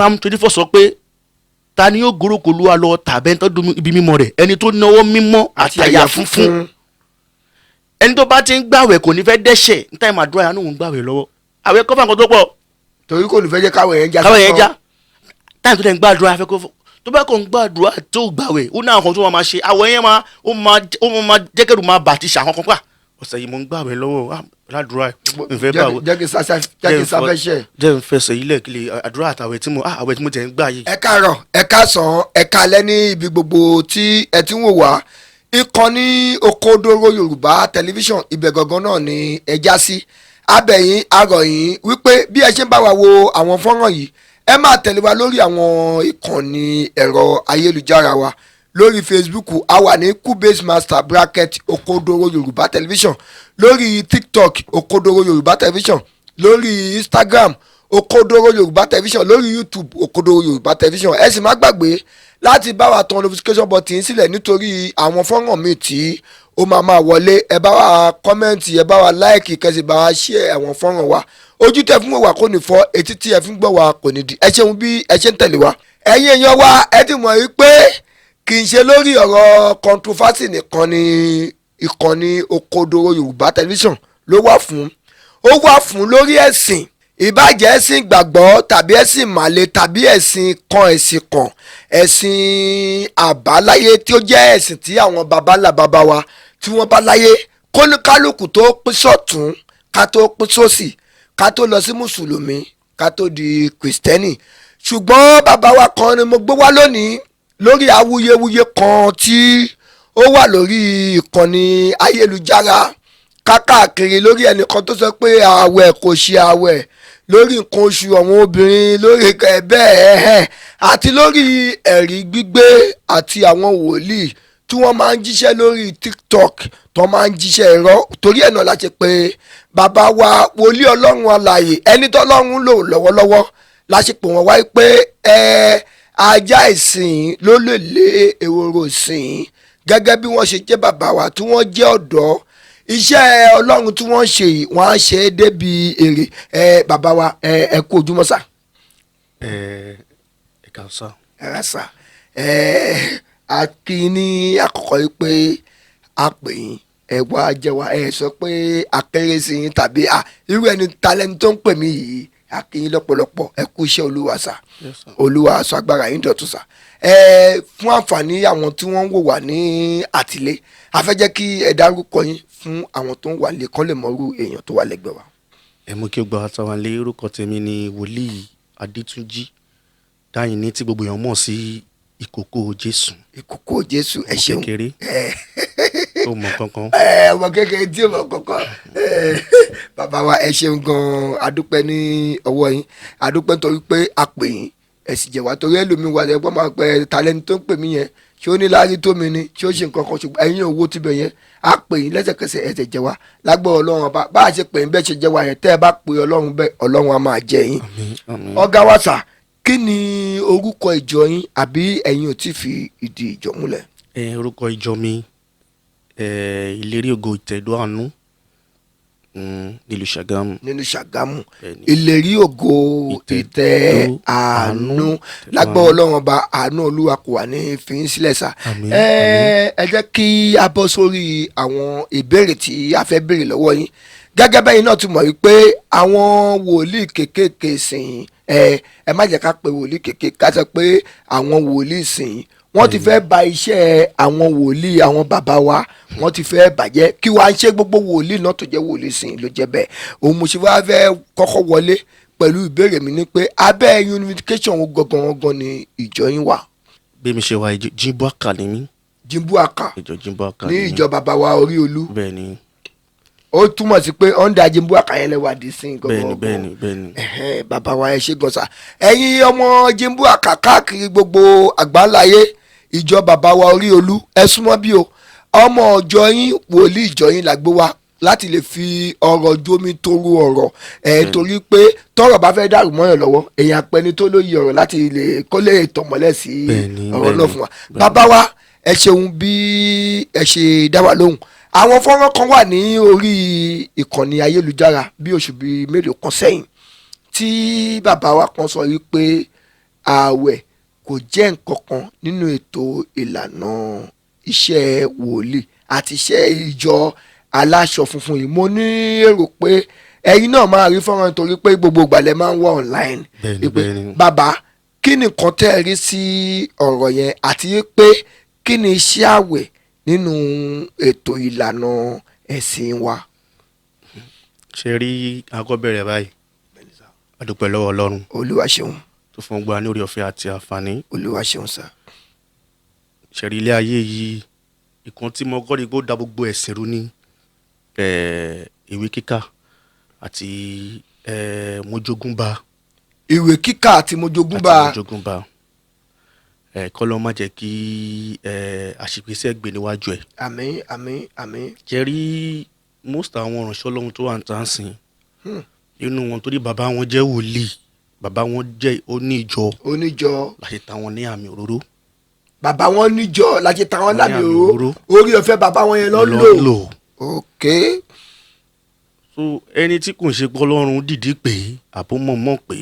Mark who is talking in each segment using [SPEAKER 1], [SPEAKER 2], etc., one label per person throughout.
[SPEAKER 1] Psalm 24 sọ pé, ta ni yóò gorí òkè Olúwa lọ, tàbí ẹni tó dún ibi mímọ́ rẹ̀? Ẹni tó náwó mímọ́ àtàyà funfun. Ẹni tó bá ti ń gbàwẹ̀ kò ní fẹ́ dẹ́ṣẹ̀. Ní time àdúrà yẹn, òun gbàwẹ̀ lọ́wọ́. Àwẹ̀ kọ́fà nǹkan tó pọ̀.
[SPEAKER 2] Torí kò ní fẹ́ jẹ́ káwé yẹn já.
[SPEAKER 1] Káwẹ̀ yẹn já. Time tó dẹ̀ ń gbàdúrà fẹ́ kó tó bá kò ń gbàdúrà tó gbàwẹ̀, ó ní àwọn kan tó máa ṣe. Àwẹ̀ yẹn máa ó máa jẹ́kẹ̀rù máa bà ti ṣàwọn kan pa. Ọ̀sẹ̀ yìí, mo ń gbàwẹ̀ lọ́wọ́, ládùúrà ìfẹ́ bàwẹ̀.
[SPEAKER 2] Jẹ́ kí sáfẹ́ ṣe.
[SPEAKER 1] Jẹ́ n fẹsẹ̀ ilẹ̀ kí lè àdúrà àtàwẹ̀ tí mo àwẹ̀ tí mo tẹ̀ ń gbà yìí.
[SPEAKER 2] Ẹ káàárọ̀, ẹ káàsán, ẹ káalẹ́ ní ibi gbogbo tí ẹ ti ń wò wá. Ìkànnì Òkodoro Yorùbá Tẹlifíṣàn, ibẹ̀ gangan náà ni ẹ já sí. Abẹ̀yìn arọ̀yìn wípé bí ẹ ṣe ń bá wa wo àwọn fọ́nrán yìí, ẹ máa tẹ̀lé wa lórí àwọn ìkànnì ẹ̀rọ ayélujára wa. Lórí Facebook, a wà ní Kubase Master bracket Òkodoro Yorùbá Tẹlifíṣàn. Lórí TikTok, Òkodoro Yorùbá Tẹlifíṣàn. Lórí Instagram, Òkodoro Yorùbá Tẹlifíṣàn. Lórí YouTube, Òkodoro Yorùbá Tẹlifíṣàn. Ẹ sì má gbàgbé láti bá wa tan notification button sílẹ̀, nítorí àwọn fọ́nrán míì tí ó máa máa wọlé. Ẹ bá wa comment, ẹ bá wa like, kẹ́ sì bá wa share àwọn fọ́nrán wa. Ojú tẹ fún wa kò ní fọ́, etí tí ẹ fi ń gbọ́ wa kò ní di. Ẹ ṣeun bí ẹ ṣe ń tẹ̀lé wa. Ẹ̀yin èèyàn wa, ẹ ti mọ̀ wípé kì í ṣe lórí ọ̀rọ̀ controversy nìkan ni ìkànnì Òkodoro Yorùbá Tẹlifíṣàn ló wà fún. Ó wà fún lórí ẹ̀sìn, ìbàjẹ́ ẹ̀sìn gbàgbọ́ tàbí ẹ̀sìn màle tàbí ẹ̀sìn kan, ẹ̀sìn kan, ẹ̀sìn àbáláyé tí ó jẹ́ ẹ̀sìn tí àwọn baba ńlá baba wa tí wọ́n bá láyé, kóníkálukú tó pín sọ́tún, ká tó pín sósì, ká tó lọ sí mùsùlùmí, ká tó di kìrìsìtẹ́nì. Ṣùgbọ́n bàbá wa kan ni mo gbé wá lónìí lórí awuyewuye kan tí ó wà lórí ìkànnì ayélujára kákàkiri, lórí ẹnìkan tó sọ pé ààwẹ̀ kò ṣe ààwẹ̀, lórí nǹkan oṣù àwọn obìnrin, lórí ẹ bẹ́ẹ̀ ẹ̀, àti lórí ẹ̀rí gbígbé, àti àwọn wòlíì tí wọ́n máa ń jíṣẹ́ lórí TikTok tó máa ń jíṣẹ́ irọ́. Torí ẹ̀ náà la ṣe pé bàbá wa, wòlíì Ọlọ́run alààyè, ẹni tọ́lọ́run lò lọ́wọ́lọ́wọ́, la ṣe pè wọ́n wáyé pé ẹ ajá ìsìn ló lè lé ehoro ìsìn. Gẹ́gẹ́ bí wọ́n ṣe jẹ́ bàbá wa tí wọ́n jẹ́ ọ̀dọ́, iṣẹ́ Ọlọ́run tí wọ́n ṣe yìí, wọ́n á ṣe é débi èrè. Ẹ bàbá wa, ẹ kú ojúmọ́ sà.
[SPEAKER 1] Ẹ ẹ kà sá.
[SPEAKER 2] Ẹ rà sà. Ẹ a kí i ní àkọ́kọ́ yìí pé a pè yín, ẹ wá jẹ́ wa. Ẹ sọ pé akéré sí yín tàbí à irú ẹni talẹ́ni tó ń pè mí yìí. A kí yín lọ́pọ̀lọpọ̀. Ẹ kú iṣẹ́ Olúwa sà.
[SPEAKER 1] Yes, sir.
[SPEAKER 2] Olúwa sọ agbára yín dọ̀tun sà. Ẹ fún àǹfààní àwọn tí wọ́n ń wò wá ní àtìlé, a fẹ́ jẹ́ kí ẹ dárúkọ yín fún àwọn tó ń wà lè kán lè mọrú èèyàn tó wà lẹ́gbẹ̀ẹ́ wa.
[SPEAKER 1] Ẹ mú kí o gba àtàwọn lé. Orúkọ tèmi ni Wòlíì Adétúnjì Dáyìní, tí gbogbo èèyàn mọ̀ sí Ìkókó Jésù.
[SPEAKER 2] Ìkókó Jésù, ẹ
[SPEAKER 1] Ọmọ
[SPEAKER 2] ṣeun.
[SPEAKER 1] kékeré tó mọ kankan.
[SPEAKER 2] Ẹ ọmọ kékeré tí o mọ kankan. Ẹ bàbá wa, ẹ ṣeun gan-an. Adúpẹ́ ní ọwọ́ yín. Adúpẹ́ nítorí pé a pè yín, ẹ sì jẹ́ wá, torí ẹlòmíín wà lẹ́gbọ́n máa pẹ́ talẹ́ni tó ń pè mí yẹn, ṣé ó ní láárí tó mi ni, ṣé ó ṣe nǹkan kan? Ṣùgbọ́n ẹ̀yin owó tibẹ̀ yẹn, a pè yín, lẹ́sẹ̀kẹsẹ̀ ẹ sì jẹ́ wá. Lágbọ́ Ọlọ́run Ọba, bá a ṣe pè yín, bẹ́ẹ̀ ṣe jẹ́ wá yẹn, tẹ́ ẹ bá pè Ọlọ́run bẹ́ẹ̀, Ọlọ́run á máa jẹ́ yín.
[SPEAKER 1] Àmín, àmín.
[SPEAKER 2] Ọ̀gá wa sà, kí ni orúkọ ìjọ yín, àbí ẹ̀yin ò tí fi ìdí ìjọ múlẹ̀?
[SPEAKER 1] Ẹ orúkọ ìjọ mi, ẹ Ìlérí Ògo Ìtẹ̀dó Àánú, nílùú Ṣàgámù.
[SPEAKER 2] Nínú Ṣàgámù.
[SPEAKER 1] Bẹ́ẹ̀ni.
[SPEAKER 2] Ìlérí Ògo Ìtẹ́
[SPEAKER 1] Ìtẹ̀dó
[SPEAKER 2] Àánú.
[SPEAKER 1] Àánú.
[SPEAKER 2] Lágbọ́ Ọlọ́run Ọba, àánú Olúwa kò wà ní fi yín sílẹ̀ sà.
[SPEAKER 1] Àmín.
[SPEAKER 2] Ẹ jẹ́ kí a bọ́ sórí àwọn ìbéèrè tí a fẹ́ béèrè lọ́wọ́ yín. Gẹ́gẹ́ bẹ́yìn náà ti mọ̀ wípé àwọn wòlíì kéékèèké sìn, ẹ má jẹ́ ká pe wòlíì kéékèèké, ká sọ pé àwọn wòlíì sìn, wọ́n ti fẹ́ bà iṣẹ́ àwọn wòlíì, àwọn bàbá wa, wọ́n ti fẹ́ bàjẹ́. Kí wàá ṣe gbogbo wòlíì náà tó jẹ́ wòlíì sìn ló jẹ́ bẹ́ẹ̀. Òun mo ṣe wá fẹ́ kọ́kọ́ wọlé pẹ̀lú ìbéèrè mi ni pé abẹ́ unification wo gangan gangan ni ìjọ yín wà?
[SPEAKER 1] Bí mi ṣe wà, ìjọ Jimbo Aka ni mí.
[SPEAKER 2] Jimbo Aka.
[SPEAKER 1] Ìjọ Jimbo Aka
[SPEAKER 2] ní
[SPEAKER 1] ni mí.
[SPEAKER 2] Ìjọ bàbá wa Orí Olú.
[SPEAKER 1] Bẹ́ẹ̀ ni.
[SPEAKER 2] Ó túmọ̀ sí pé under Jimbo Aka yẹn lẹ́wà dé sí gangan.
[SPEAKER 1] Bẹ́ẹ̀ ni.
[SPEAKER 2] Ẹ̀hẹ́n, bàbá wa, ẹ ṣé gan sa. Ẹ̀yin ọmọ Jimbo Aka káàkiri gbogbo àgbáńláyé, ìjọ bàbá wa Orí Olú, ẹ súnmọ́ bí o. Ọmọ ọjọ́ yín, wòlíì ìjọ yín la gbé wá láti lè fi ọ̀rọ̀ jómi toro ọ̀rọ̀ ẹ̀, torí pé tọ́rọ̀ bá fẹ́ dàrú mọ́yàn lọ́wọ́, èèyàn apẹni tó lóye ọ̀rọ̀ láti lè kó lè tọ̀mọ́lẹ̀ sí ọ̀rọ̀ náà fún wa. Bàbá wa, ẹ ṣeun bí ẹ ṣe dá wa lóhùn. Àwọn fọ́nrán kan wà ní orí ìkànnì ayélujára bí oṣù bíi mélòó kan sẹ́yìn tí bàbá wa kan sọ wípé Ààwẹ̀ kò jẹ́ nǹkan kan nínú ètò ìlànà iṣẹ́ wòlíì àti iṣẹ́ ìjọ aláṣọ funfun yìí. Mo ní èrò pé ẹ̀yin náà máa rí fọ́nrán, nítorí pé gbogbo ìgbàlẹ̀ máa ń wà online. Wípé, bàbá, kí ni nǹkan tẹ́ ẹ rí sí ọ̀rọ̀ yẹn, àti pé kí ni iṣẹ́ àwẹ̀ nínú ètò ìlànà ẹ̀sìn wa?
[SPEAKER 1] Ṣe rí akọ́bẹ̀rẹ̀ báyìí, a dúpẹ́ lọ́wọ́ Ọlọ́run
[SPEAKER 2] Olúwa ṣeun.
[SPEAKER 1] tó fún wa ní oore ọ̀fẹ́ àti àǹfààní.
[SPEAKER 2] Olúwa ṣeun sá.
[SPEAKER 1] Ṣe rí ilé ayé yìí, ìkan tí mo kọ́ ni pé ó da gbogbo ẹ̀sìn rú ní ìwé kíkà àti mójogúnba.
[SPEAKER 2] Ìwé kíkà àti mojogúnba.
[SPEAKER 1] Àti mójogúnba kọ́ ló má jẹ́ kí àṣìpèsè gbé níwájú ẹ̀.
[SPEAKER 2] Àmín, àmín, àmín.
[SPEAKER 1] Ṣe rí most àwọn ìránṣẹ́ Ọlọ́run tó wà ń tàn sìn, inú wọn, torí bàbá wọn jẹ́ wòlíì, bàbá wọn jẹ́ oní ìjọ,
[SPEAKER 2] Oníjọ.
[SPEAKER 1] láti ta wọn ní àmì òróró.
[SPEAKER 2] Bàbá wọn níjọ láti ta wọn
[SPEAKER 1] Ní
[SPEAKER 2] lámì
[SPEAKER 1] àmì
[SPEAKER 2] òróró.
[SPEAKER 1] òróró.
[SPEAKER 2] Orí ọ̀fẹ́ bàbá wọn yẹn lọ
[SPEAKER 1] lọ
[SPEAKER 2] lò.
[SPEAKER 1] Lò. So ẹni tí kò ń ṣe pé Ọlọ́run dìdí pé àbó mọ̀mọ́ pé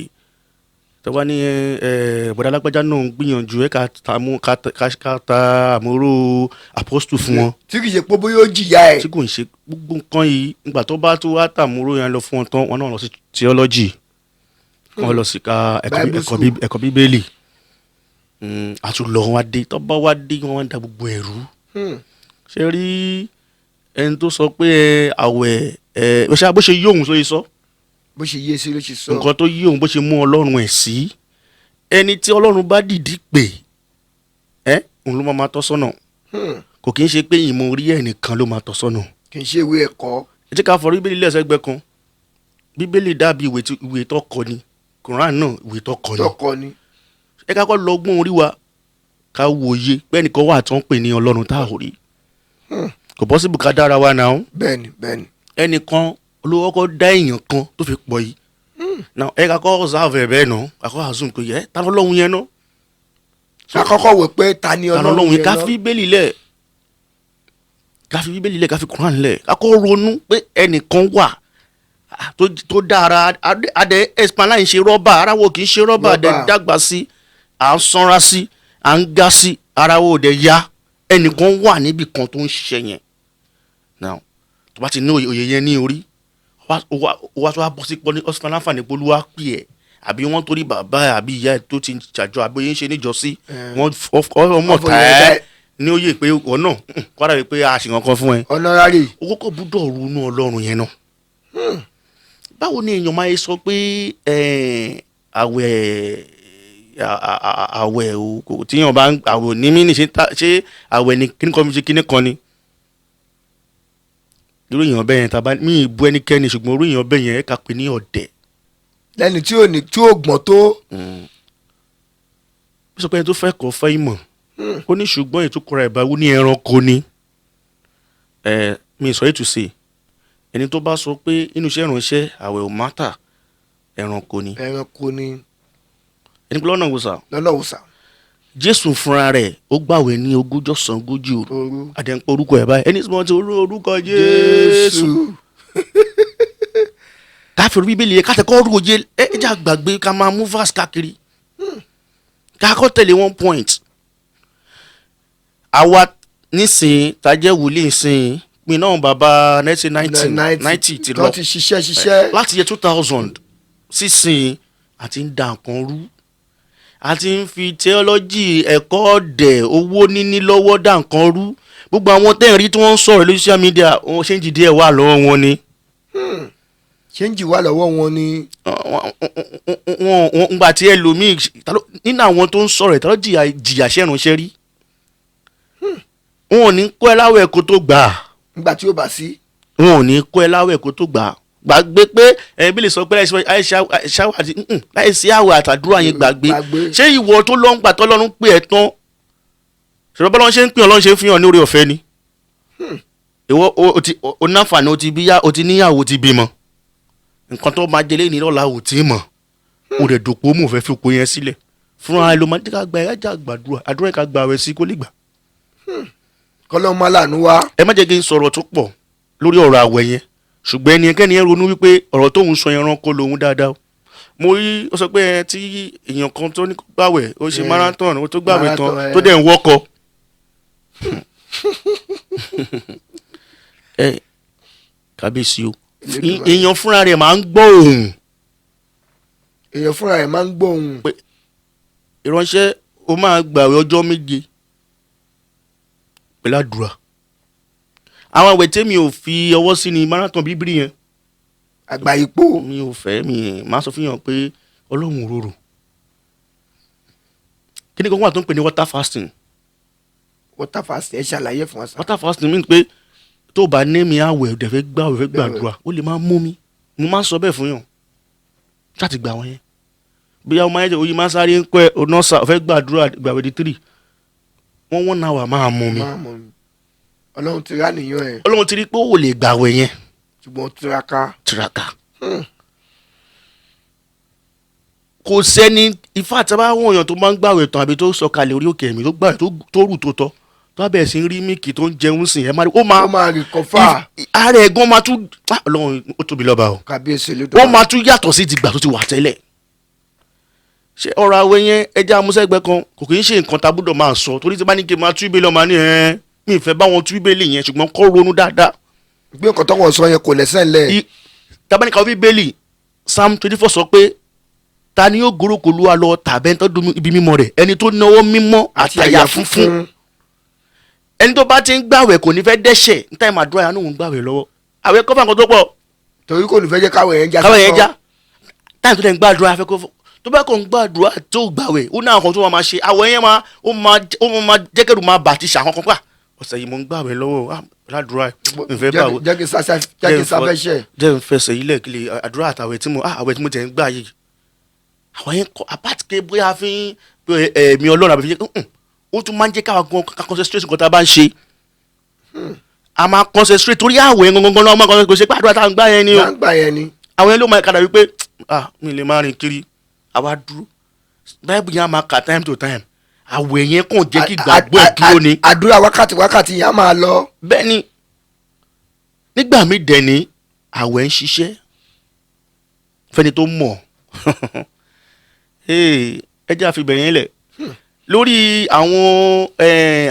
[SPEAKER 1] tọ́wá ní ẹ ẹ bọ̀dá alágbájá náà ń gbìyànjú ẹ ká ta mú ká ta ká ta àmúrò apostle fún wọn.
[SPEAKER 2] Tí kì í ṣe pé bóyá ó jìyà ẹ̀.
[SPEAKER 1] Tí kò ń ṣe gbogbo nǹkan yìí, nígbà tó bá tó wá tàmúrò yẹn lọ fún wọn tán, wọn náà lọ sí theology, wọn lọ sí ká ẹ̀kọ́
[SPEAKER 2] Bible
[SPEAKER 1] ẹ̀kọ́
[SPEAKER 2] school.
[SPEAKER 1] ẹ̀kọ́ bíbélì. Àtúlọ̀ wọn wá dé, tó bá wá dé, wọn wá ń da gbogbo ẹ̀rú. Ṣe rí ẹni tó sọ pé ẹ, àwẹ̀ ẹ bó ṣe yí òun sóye sọ.
[SPEAKER 2] Bó ṣe yé sí ló ṣe sọ.
[SPEAKER 1] Nǹkan tó yí òun, bó ṣe mú Ọlọ́run ẹ̀ sí, ẹni tí Ọlọ́run bá dìdí pè ẹ́, òun ló máa tọ́ sọ́nà. Kò kí ń ṣe pé ìmọ̀ orí ẹ̀ nìkan ló máa tọ́ sọ́nà.
[SPEAKER 2] Kì í ṣe ìwé ẹ̀kọ́.
[SPEAKER 1] Ẹ jẹ́ ká fọ bíbélì lẹ́sẹ̀gbẹ́ kan. Bíbélì dàbí ìwé tí ìwé tó kọ ni, Quran náà ìwé tó kọ ni.
[SPEAKER 2] Tọkọ ni.
[SPEAKER 1] Ẹ ká kọ́ lọ́gbọ́n orí wa, ká wòye pé ẹnìkan wà tó ń pè ní Ọlọ́run tá a ò rí. Kò possible ká dára wa náà.
[SPEAKER 2] Bẹ́ẹ̀ni, bẹ́ẹ̀ni.
[SPEAKER 1] Ẹnìkan olówó kọ́ dá èèyàn kan tó fi pọ̀ yìí now. Ẹ ká kọ́ observe ẹ̀ bẹ́ẹ̀ náà, ká kọ́ assume pé yẹ ta lọ́lọ́run yẹn náà.
[SPEAKER 2] Ká kọ́kọ́ wò pé ta ni
[SPEAKER 1] ta
[SPEAKER 2] Ọlọ́run
[SPEAKER 1] lọ́lọ́run yẹn.
[SPEAKER 2] yẹn
[SPEAKER 1] Ká
[SPEAKER 2] náà.
[SPEAKER 1] fi bíbélì lẹ̀, ká fi bíbélì lẹ̀, ká fi Quran lẹ̀, ká kọ́ ronú pé ẹnìkan wà tó dára. Adẹ expand láì ṣe rọ́bà, ara wo kì í ṣe rọ́bà, adẹ
[SPEAKER 2] Rọ́bà.
[SPEAKER 1] dàgbà sí, à ń sanra sí, à ń ga sí, ara wo dẹ̀ ya. Ẹnìkan wà níbì kan tó ń ṣiṣẹ́ yẹn now. Tó bá ti ní òye yẹn ní orí wá, tó wá bọ́ sí pọ́ ní ọ̀sán láǹfààní pé Olúwa pè ẹ́, àbí wọ́n torí bàbá ẹ̀ àbí ìyá ẹ̀ tó ti ṣàjọ àbí oyè ń ṣe níjọ́sí, wọ́n ọmọ
[SPEAKER 2] Wọ́n
[SPEAKER 1] tà
[SPEAKER 2] fòye
[SPEAKER 1] ẹ́
[SPEAKER 2] dá-
[SPEAKER 1] ní oyè pé wọ́n náà kọ́ra wí pé a ṣì kankan fún ẹ.
[SPEAKER 2] Honorary.
[SPEAKER 1] Owó kò gbúdọ̀ ronú Ọlọ́run yẹn náà. Báwo ni èèyàn máa sọ pé àwẹ̀ àwẹ̀ o kò tíyàn bá ń àwẹ̀ ní mí ní ṣe ṣé àwẹ̀ ní kíní kan fi ṣe kíní kan ni? Irú èèyàn bẹ́ẹ̀ yẹn, tàbá mí ì bú ẹnikẹ́ni, ṣùgbọ́n irú èèyàn bẹ́ẹ̀ yẹn, ẹ ká pè ní ọ̀dẹ̀.
[SPEAKER 2] Lẹ́ni tí ò ní, tí ò gbọ́n tó.
[SPEAKER 1] Ó sọ pé ẹni tó fẹ́ kọ́ fẹ́ ìmọ̀, ó ní ṣùgbọ́n ìtúkọ̀rọ̀ ìbáwí ní ẹranko ni. Ẹ mi sọ ètò sí ẹni tó bá sọ pé inú iṣẹ́ ìránṣẹ́ àwẹ̀ ò matter, ẹranko ni.
[SPEAKER 2] Ẹranko ni.
[SPEAKER 1] Ẹni pé lọ́nà wo sà?
[SPEAKER 2] Lọ́nà òsà.
[SPEAKER 1] Jésù fúnra rẹ̀, ó gbàwẹ̀ ní ogójì ọ̀sán, 40 òru.
[SPEAKER 2] Òru.
[SPEAKER 1] Àdẹ̀ǹpọ̀ orúkọ ẹ̀ báyìí, ẹni tí wọ́n ti orúkọ Jésù, káfíń bíbélì yẹn, káàtẹ́kọ́ ròye. Ẹ jẹ́ àgbàgbé ká máa mú verse káàkiri, ká kọ́ tẹ̀lé one point. Àwa nísìnyí tá jẹ́ wòlíì nísìnyí, pin náà bàbá 1990 ti
[SPEAKER 2] tó
[SPEAKER 1] lọ
[SPEAKER 2] ti ṣiṣẹ́ ṣiṣẹ́.
[SPEAKER 1] Láti yẹ 2000 sísìn, àti ń da nǹkan rú, àti ń fi theology, ẹ̀kọ́ ọ̀dẹ̀, owó níní lọ́wọ́ dá nǹkan rú. Gbogbo àwọn tẹ́ ń rí tí wọ́n ń sọ̀rọ̀ lórí social media, wọ́n ṣe ń jìdí ẹ̀ wà lọ́wọ́ wọn ni.
[SPEAKER 2] Ṣéǹjì wà lọ́wọ́ wọn ni.
[SPEAKER 1] Wọ́n ngbà tí ẹlòmíì nínú àwọn tó ń sọ̀rọ̀ ìtàlọ́ jìyà jìyà ṣẹ̀ránṣẹ́ rí, wọn ò ní kọ́ ẹ láwẹ̀ kó tó gbà á.
[SPEAKER 2] Nígbà tí ó bá sí.
[SPEAKER 1] Wọn ò ní kọ́ ẹ láwẹ̀ kó tó gbà á. Gbàgbé pé ẹbí lè sọ pé láìsí àwẹ̀ àtàdúrà yẹn, gbàgbé.
[SPEAKER 2] Gbàgbé.
[SPEAKER 1] Ṣé ìwọ tó lọ ń gbà tọ́lọ́run pè ẹ́ tán, ṣùgbọ́n bọ́lá ṣe ń pè Ọlọ́run ṣe ń fi hàn ní orí ọ̀fẹ́ ni? Ìwọ o ti o náfààní, o ti bíyá, o ti níyàwó, o ti bímọ, nǹkan tó máa jẹlé ní lọ́la ò tí ì mọ̀, o rẹ̀ dòpò mò fẹ́ fi oko yẹn sílẹ̀ fúnra ẹ ló máa ká gba ẹ̀yájà gbàdúrà, àdúrà ká gba àwẹ̀ sí kó lè gbà.
[SPEAKER 2] Kọ́lọ́ máa lànà wá.
[SPEAKER 1] Ẹ má jẹ́ kí n sọ̀rọ̀ tó pọ̀ lórí ọ̀rọ̀ àwẹ̀ yẹn, ṣùgbọ́n ẹnikẹ́ni ẹ ronú wípé ọ̀rọ̀ tóun sọ yẹn, ẹranko lòun dáadáa o. Mo rí, ó sọ pé ẹ tí èèyàn kan tó ní kó gbàwẹ̀, ó ṣe marathon, ó tó gbàwẹ̀ tán,
[SPEAKER 2] Marathon,
[SPEAKER 1] tó dẹ̀ ń wọ́kọ̀. Ẹ kábíyèsí o.
[SPEAKER 2] Elédùmarè.
[SPEAKER 1] Èèyàn fúnra rẹ̀ máa ń gbọ́ ohùn.
[SPEAKER 2] Èèyàn fúnra rẹ̀ máa ń gbọ́ ohùn.
[SPEAKER 1] Ìránṣẹ́, ó máa gbàwẹ̀ ọjọ́ 7 pẹ̀lú àdúrà. Àwọn àwẹ̀ tèmi ò fi ọwọ́ sí ni marathon bíbélì yẹn.
[SPEAKER 2] Àgbà ipò.
[SPEAKER 1] Mi ò fẹ́, mi máa sọ fún yàn pé Ọlọ́run ò rorò. Kí ni kókó wà tó ń pè ní water fasting?
[SPEAKER 2] Water fasting, ẹ ṣàlàyé fún wa sá.
[SPEAKER 1] Water fasting mean pé tó bá ní mi àwẹ̀, dẹ̀ fẹ́ gbàwẹ̀, fẹ́ gbàdúrà, ó lè máa mú mi. Mo máa ń sọ bẹ́ẹ̀ fún yàn láti gbà wọ́n yẹn. Bóyá o máa ń jẹ oyin, máa ń sáré ń pẹ́ ọ̀nà sà, fẹ́ gbàdúrà, gbàwẹ̀ di 3, wọ́n 1 hour máa mú mi.
[SPEAKER 2] Máa mọ̀ mi. Ọlọ́run ti rá nìyàn ẹ̀.
[SPEAKER 1] Ọlọ́run ti rí pé ó lè gbàwẹ̀ yẹn.
[SPEAKER 2] Ṣùgbọ́n tiraka.
[SPEAKER 1] Tiraka. Kò sẹ́ni ifá àti abáwọn èèyàn tó máa ń gbàwẹ̀ tán àbí tó sọ̀kalẹ̀ orí òkè ẹ̀mí tó gbàwẹ̀ tó rù tó tọ́ tó bá bẹ̀rẹ̀ sí ń rí míìkì tó ń jẹun sìn, ẹ̀ máa rí ó máa
[SPEAKER 2] Ó máa recover.
[SPEAKER 1] Ara ẹ̀gbọ́n máa tún, ah, Ọlọ́run ó tóbi lọ́ba o.
[SPEAKER 2] Kábíyèsí
[SPEAKER 1] Wọ́n
[SPEAKER 2] Elédùmarè.
[SPEAKER 1] máa tún yàtọ̀ sí tìgbà tó ti wà tẹ́lẹ̀. Ṣé ọ̀rọ̀ àwẹ̀ yẹn, ẹja amúṣẹ́gbẹ́ kan kò kì í ṣe nǹkan tá a gbọ́dọ̀ máa sọ, torí tí bá ní kí n máa tú Bíbélì, ọmọ ní ẹ̀ mi ì fẹ́ bá wọn tú Bíbélì yẹn, ṣùgbọ́n kọ́ ronú dáadáa.
[SPEAKER 2] Gbé nǹkan tọ́wọ́ sọ yẹn kò lẹ́sẹ̀ ńlẹ̀.
[SPEAKER 1] Tabaníkà Bíbélì, Psalm 24 sọ pé ta ni yóò gorókò Olúwa lọ tàbẹ́ tó dùn ibi mímọ́ rẹ̀? Ẹni tó náwó mímọ́ àtàyà funfun. Ẹni tó bá ti ń gbàwẹ̀ kò ní fẹ́ dẹ́ṣẹ̀. Ní táìmù àdúrà yẹn, òun gbàwẹ̀ lọ́wọ́, àwẹ̀ kọ́fà nǹkan tó pọ̀.
[SPEAKER 2] Torí kò ní fẹ́ jẹ́ káwẹ̀ yẹn já.
[SPEAKER 1] Káwẹ̀ yẹn já. Táìmù tó dẹ̀ ń gbàdúrà fẹ́ kó tó bá kàn ń gbàdúrà tó gbàwẹ̀, ó ní àwọn kan tó máa ṣe àwẹ̀ yẹn, máa ó máa ó máa jẹ́kẹ̀rù máa bà ti ṣàwọn kan pa. Ọ̀sẹ̀ yìí mo ń gbàwẹ̀ lọ́wọ́, ládùúrà ìfẹ́ bàwẹ̀.
[SPEAKER 2] Jẹ́ kí sáfẹ́ ṣẹ̀.
[SPEAKER 1] Jẹ́ n fẹsẹ̀ yìí lẹ̀ kí lè àdúrà àtàwẹ̀ tí mo, àwẹ̀ tí mo tẹ̀ ń gbà yìí, àwọn yẹn kọ apart ké bóyá fi ń ẹ̀mí Ọlọ́run àbí fi jẹ́, ó tún máa ń jẹ́ káwa gan ká concentrate nǹkan tá a bá ń ṣe. A máa concentrate torí àwẹ̀ yẹn gangan náà máa concentrate. Kò ṣe pé àdúrà tá à ń gbà yẹn ni o.
[SPEAKER 2] Tá à ń gbà yẹn ni.
[SPEAKER 1] Àwọn yẹn ló máa kàdà wípé, ah, mi lè máa rìn kiri, àwa dúró, báyìí yẹn a máa kà time to time. Àwẹ̀ yẹn kàn jẹ́ kí ìgbàgbọ́ ẹ̀ dúró ni.
[SPEAKER 2] Àdúrà wákàtí wákàtí yẹn á máa lọ.
[SPEAKER 1] Bẹ́ẹ̀ ni, nígbà míì dẹ̀ ni àwẹ̀ ń ṣiṣẹ́ fẹ́ni tó mọ̀. Ẹ jẹ́ àfibẹ̀ yẹn lẹ̀ lórí àwọn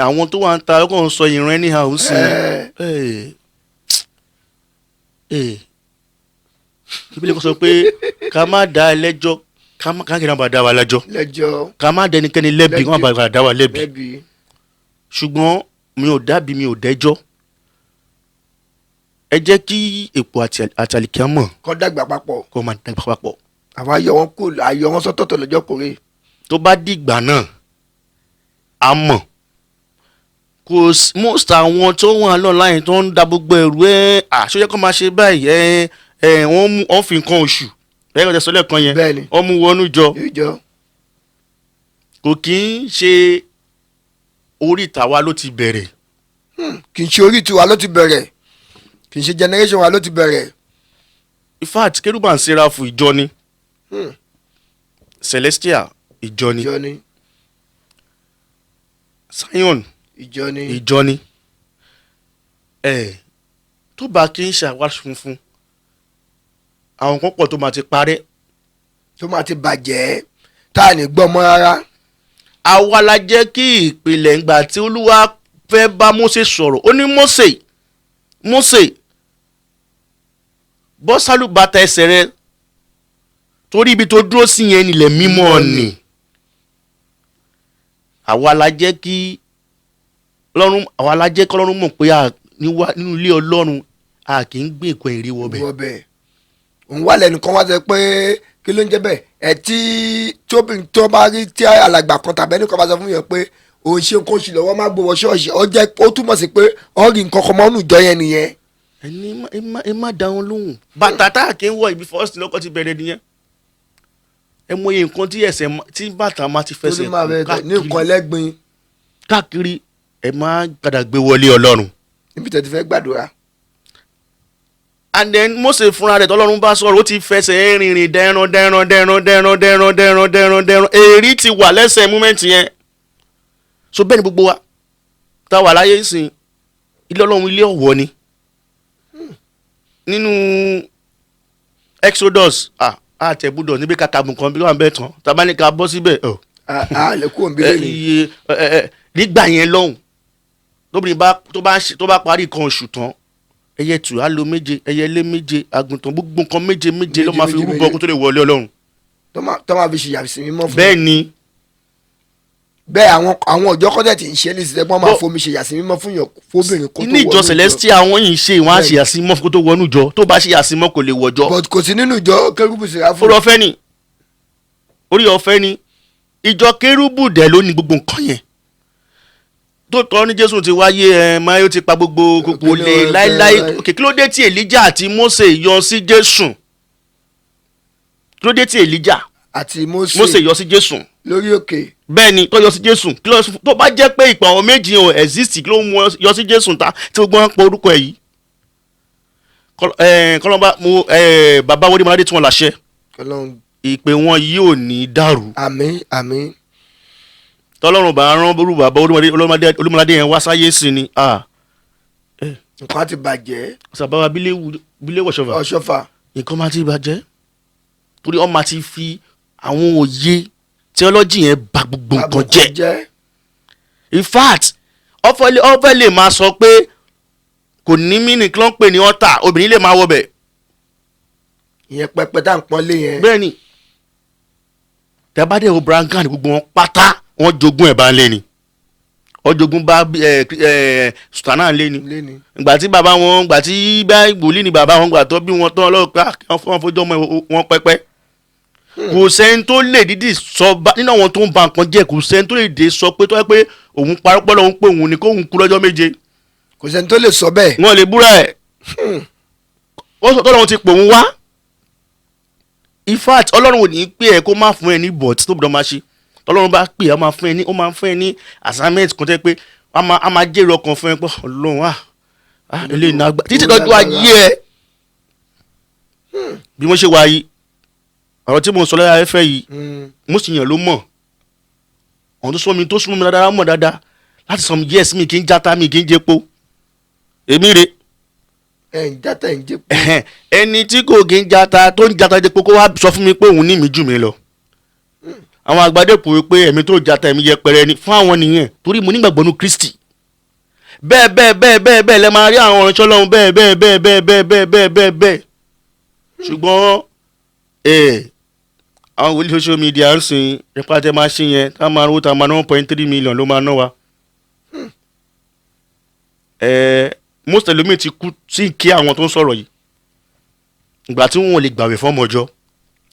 [SPEAKER 1] àwọn tó wà ń ta ọkọ̀ ń sọ ìran anyhow ń sìn. Bíbélì kan sọ pé ká má dá ẹlẹ́jọ́, ká má ká kí n bá dá wa lẹ́jọ́.
[SPEAKER 2] Lẹ́jọ́.
[SPEAKER 1] Ká má dẹnikẹ́ni lẹ́bi, kí wọ́n bá dá wa lẹ́bi.
[SPEAKER 2] Lẹ́bi.
[SPEAKER 1] Ṣùgbọ́n mi ò dábì, mi ò dẹ́jọ́. Ẹ jẹ́ kí èpò àti àlìkámọ̀
[SPEAKER 2] kọ́ dàgbà papọ̀.
[SPEAKER 1] Kó máa dàgbà papọ̀.
[SPEAKER 2] Àwọn ayọ̀ wọn kò ayọ̀ wọn sọ́tọ̀ọ̀tọ̀ lọ́jọ́ kórè.
[SPEAKER 1] Tó bá dìgbà náà, a mọ̀ kò most àwọn tó wà lọ́láyìn tó ń da gbogbo ẹrù ẹ̀ àṣọyẹ kó máa ṣe báyìí. Ẹ ẹ wọ́n mú wọ́n fi nǹkan oṣù lẹ́yìn ọ̀tẹ̀ sọ́lẹ̀ kan yẹn.
[SPEAKER 2] Bẹ́ẹ̀ni.
[SPEAKER 1] Wọ́n mú wọnú jọ.
[SPEAKER 2] Ìjọ.
[SPEAKER 1] Kò kí ń ṣe orí ìtàwa ló ti bẹ̀rẹ̀.
[SPEAKER 2] Kì í ṣe orí tiwa ló ti bẹ̀rẹ̀, kì í ṣe generation wa ló ti bẹ̀rẹ̀.
[SPEAKER 1] In fact, Kérúbù and Séráfù ìjọ ni. Celestial ìjọ ni.
[SPEAKER 2] Ìjọ ni.
[SPEAKER 1] Zion
[SPEAKER 2] Ìjọ ni.
[SPEAKER 1] ìjọ ni. Ẹ tó bá kí ń ṣàwá funfun, àwọn kan pọ̀ tó máa ti parẹ́,
[SPEAKER 2] tó máa ti bàjẹ́ tá à ní gbọ́ mọ́ rárá.
[SPEAKER 1] Àwa la jẹ́ kí ìpìlẹ̀ ńgbà tí Olúwa fẹ́ bá Mósè sọ̀rọ̀, ó ní, "Mósè, Mósè, bọ́ sálúbàtà ẹsẹ̀ rẹ, torí ibi tó dúró sí yẹn nílẹ̀ mímọ́ ni." Àwa la jẹ́ kí Ọlọ́run, àwa la jẹ́ kọ́lọ́run mọ̀ pé nínú ilé Ọlọ́run, a kì í gbé nǹkan ìrí wọbẹ̀.
[SPEAKER 2] Wọ bẹ̀ òun wà lẹ́nu kan wá sọ pé kí ló ń jẹ́ bẹ́ẹ̀. Ẹ̀ tí tóbi tó bá rí tí alàgbà kan tàbí ẹnìkan bá sọ fún yẹn pé òun ṣe nǹkan oṣù lọ́wọ́, má gbowó ṣọ́ọ̀ṣì, ó jẹ́ ó túmọ̀ sí pé ó rí nǹkan kan mọ́nú ìjọ yẹn nìyẹn.
[SPEAKER 1] Ẹni ẹ má dá wọn lóhùn. Bàtà tá a kì í wọ ibi first lọ́kọ́ ti bẹ̀rẹ̀ nìyẹn. Ẹ mọye nǹkan tí ẹsẹ̀ tí bàtà máa ti
[SPEAKER 2] torí
[SPEAKER 1] fẹsẹ̀
[SPEAKER 2] máa bẹ ní nǹkan ẹlẹ́gbin.
[SPEAKER 1] Káàkiri, ẹ má padà gbé wọlé Ọlọ́run.
[SPEAKER 2] Níbi tẹ́ ti fẹ́ gbàdúrà.
[SPEAKER 1] And then Mósè fúnra rẹ̀ tọ́lọ́run bá sọ̀rọ̀, ó ti fẹsẹ̀ rìnrìn dẹ́ran dẹ́ran dẹ́ran dẹ́ran dẹ́ran dẹ́ran dẹ́ran dẹ́ran, èrí ti wà lẹ́sẹ̀ moment yẹn. So bẹ́ẹ̀ ni gbogbo wa tá a wà láyé ìsìn, ilé Ọlọ́run, ilé ọ̀wọ̀ ni. Nínú Exodus, ah, Àtẹ̀gbúdọ̀ níbi kàkàbùn kan bí wọ́n bẹ̀ tán tàbá ní ká bọ́ síbẹ̀ ọ̀
[SPEAKER 2] A lè kú òǹbí lẹ́nu.
[SPEAKER 1] Iye nígbà yẹn lọ́hùn, tóbìnrin bá tó bá tó bá parí nǹkan oṣù tán, ẹyẹ tù á lo 7, ẹyẹ lé 7, àgùntàn, gbogbo nǹkan méje méje ló máa fi
[SPEAKER 2] méje,
[SPEAKER 1] rúbọ
[SPEAKER 2] méje.
[SPEAKER 1] kó tó lè wọlé Ọlọ́run.
[SPEAKER 2] Tó máa fi ṣèyàwó sí mímọ́ fún.
[SPEAKER 1] Bẹ́ẹ̀ ni.
[SPEAKER 2] Bẹ́ẹ̀ àwọn ọjọ́ kọ́tẹ̀ tí ń ṣe ní ìsìtẹ́ pọ́n máa fomi ṣèyàsí mímọ́ fún yàn fóbìnrin kó tó
[SPEAKER 1] Inú ìjọ
[SPEAKER 2] wọnú.
[SPEAKER 1] Celestial, àwọn yìí ń ṣe ìwọ̀n
[SPEAKER 2] Bẹ́ẹ̀ ni.
[SPEAKER 1] àṣeyàsímọ́ kó tó wọnú ìjọ. Tó bá ṣèyàsímọ́, kò lè wọjọ́.
[SPEAKER 2] But kò sí nínú ìjọ Kérúbù Séráfù.
[SPEAKER 1] Orí ọ̀fẹ́ ni, orí ọ̀fẹ́ ni. Ìjọ Kérúbù dẹ̀ ló ní gbogbo nǹkan yẹn tó tọ́ ní Jésù ti wáyé. Ẹ máa yóò ti pa gbogbo gbogbo
[SPEAKER 2] Kí ló
[SPEAKER 1] lè láéláé. Òkè, kí ló dé tí Èlíjà àti Mósè yọ sí Jésù? Kí ló dé tí Èlíjà
[SPEAKER 2] àti Mósè
[SPEAKER 1] Mósè yọ sí Jésù
[SPEAKER 2] lórí òkè?
[SPEAKER 1] Bẹ́ẹ̀ ni, tó yọ sí Jésù. Kí ló tó bá jẹ́ pé ìpè àwọn méjì ò exist, kí ló mú yọ sí Jésù ta tí gbogbo wọn pọ orúkọ ẹ̀ yìí? Kọlọ́mbà mo bàbá wọlé mọ́ládé tí wọ́n láṣẹ.
[SPEAKER 2] Ọlọ́run.
[SPEAKER 1] Ìpè wọn yìí ò ní dàrú.
[SPEAKER 2] Àmín, àmín.
[SPEAKER 1] Tọ́lọ́run bá rán bórú bàbá Olúmọdé yẹn wá sáyé sí ni, ah.
[SPEAKER 2] Nǹkan á ti bàjẹ́.
[SPEAKER 1] Sàbáwá bílé wọ̀ṣọ̀fà.
[SPEAKER 2] Ọ̀ṣọ́fà.
[SPEAKER 1] Nǹkan máa ti bàjẹ́ torí wọ́n máa ti fi àwọn òye theology yẹn bà gbogbo nǹkan jẹ́.
[SPEAKER 2] Jẹ́.
[SPEAKER 1] In fact, ọ̀fẹ́ lè máa sọ pé kò ní mí kí ló ń pè ní ọ̀tà, obìnrin lè máa wọbẹ̀.
[SPEAKER 2] Ìyẹn pẹpẹ tá à ń pọ́nlé yẹn.
[SPEAKER 1] Bẹ́ẹ̀ ni. Tẹ́bádẹ́ o brangan, gbogbo wọn pátá, wọ́n jogún ẹ̀ bá ń lé ni, wọ́n jogún bá ẹ ẹ sùtánà ń lé ni.
[SPEAKER 2] Lé ni.
[SPEAKER 1] Ìgbà tí bàbá wọn, ìgbà tí bá wòlíì ni bàbá wọn, gbà tó bí wọn tán, ọlọ́pàá wọn fojú ọmọ wọn pẹ́pẹ́. Kò sẹ́ni tó lè dídì sọ bá nínú àwọn tó ń ba nǹkan jẹ́. Kò sẹ́ni tó lè dé sọ pé tó yẹ pé òun parọ́ pọ́ lọ́hún pé òun ni kóun kú lọ́jọ́ 7.
[SPEAKER 2] Kò sẹ́ni tó lè sọ bẹ́ẹ̀.
[SPEAKER 1] Wọn lè búra ẹ̀, wọ́n sọ tọ́lọ́run ti pò ń wá. In fact, Ọlọ́run ò ní pè ẹ́ kó má fún ẹ ní but tó gbọdọ̀ máa ṣe. Ọlọ́run bá pè ẹ́, ó máa fún ẹ ní, ó máa fún ẹ ní assignment kan tẹ́ pé á máa jèrè ọkàn fún ẹ pé Ọlọ́run ah eléyìí náà gbà títí lọ́jọ́ ayé ẹ. Bí wọ́n ṣe wá yìí, ọ̀rọ̀ tí mo sọ lọ́yà ẹ̀fẹ́ yìí, mo sì yàn ló mọ̀. Àwọn tó súnmọ́ mi, tó súnmọ́ mi dáadáa, mọ̀ dáadáa láti sọ mi. Yes, mi kì í jata, mi kì í jẹpo, èmi rè.
[SPEAKER 2] Ẹ̀ ń játa, ẹ̀ ń jẹ́.
[SPEAKER 1] Ẹhẹ́n, ẹni tí kò kí ń jata, tó ń jata jẹpo, kó wá sọ fún mi pé òun ní mi jù mí lọ. Àwọn àgbàdo pòwe pé ẹ̀mí tó jata, ẹ̀mí yẹpẹrẹ ni fún àwọn nìyẹn, torí mo nígbàgbọ́ nínú Kristi. Bẹ́ẹ̀ bẹ́ẹ̀ bẹ́ẹ̀ bẹ́ẹ̀ bẹ́ẹ̀ lẹ máa rí àwọn ìránṣẹ́ Ọlọ́run, bẹ́ẹ̀ bẹ́ẹ̀ bẹ́ẹ̀ bẹ́ẹ̀ bẹ́ẹ̀ bẹ́ẹ̀ bẹ́ẹ̀ bẹ́ẹ̀ bẹ́ẹ̀. Ṣùgbọ́n àwọn wòlíì social media ń sìn nípa tẹ máa ṣe yẹn, tá a máa rówó, tá a máa ná 1.3 million ló máa ná wa. Most ẹlòmíì ti kú sí kí àwọn tó ń sọ̀rọ̀ yìí, ìgbà tí wọn ò lè gbàwé fọ́mọ ọjọ́.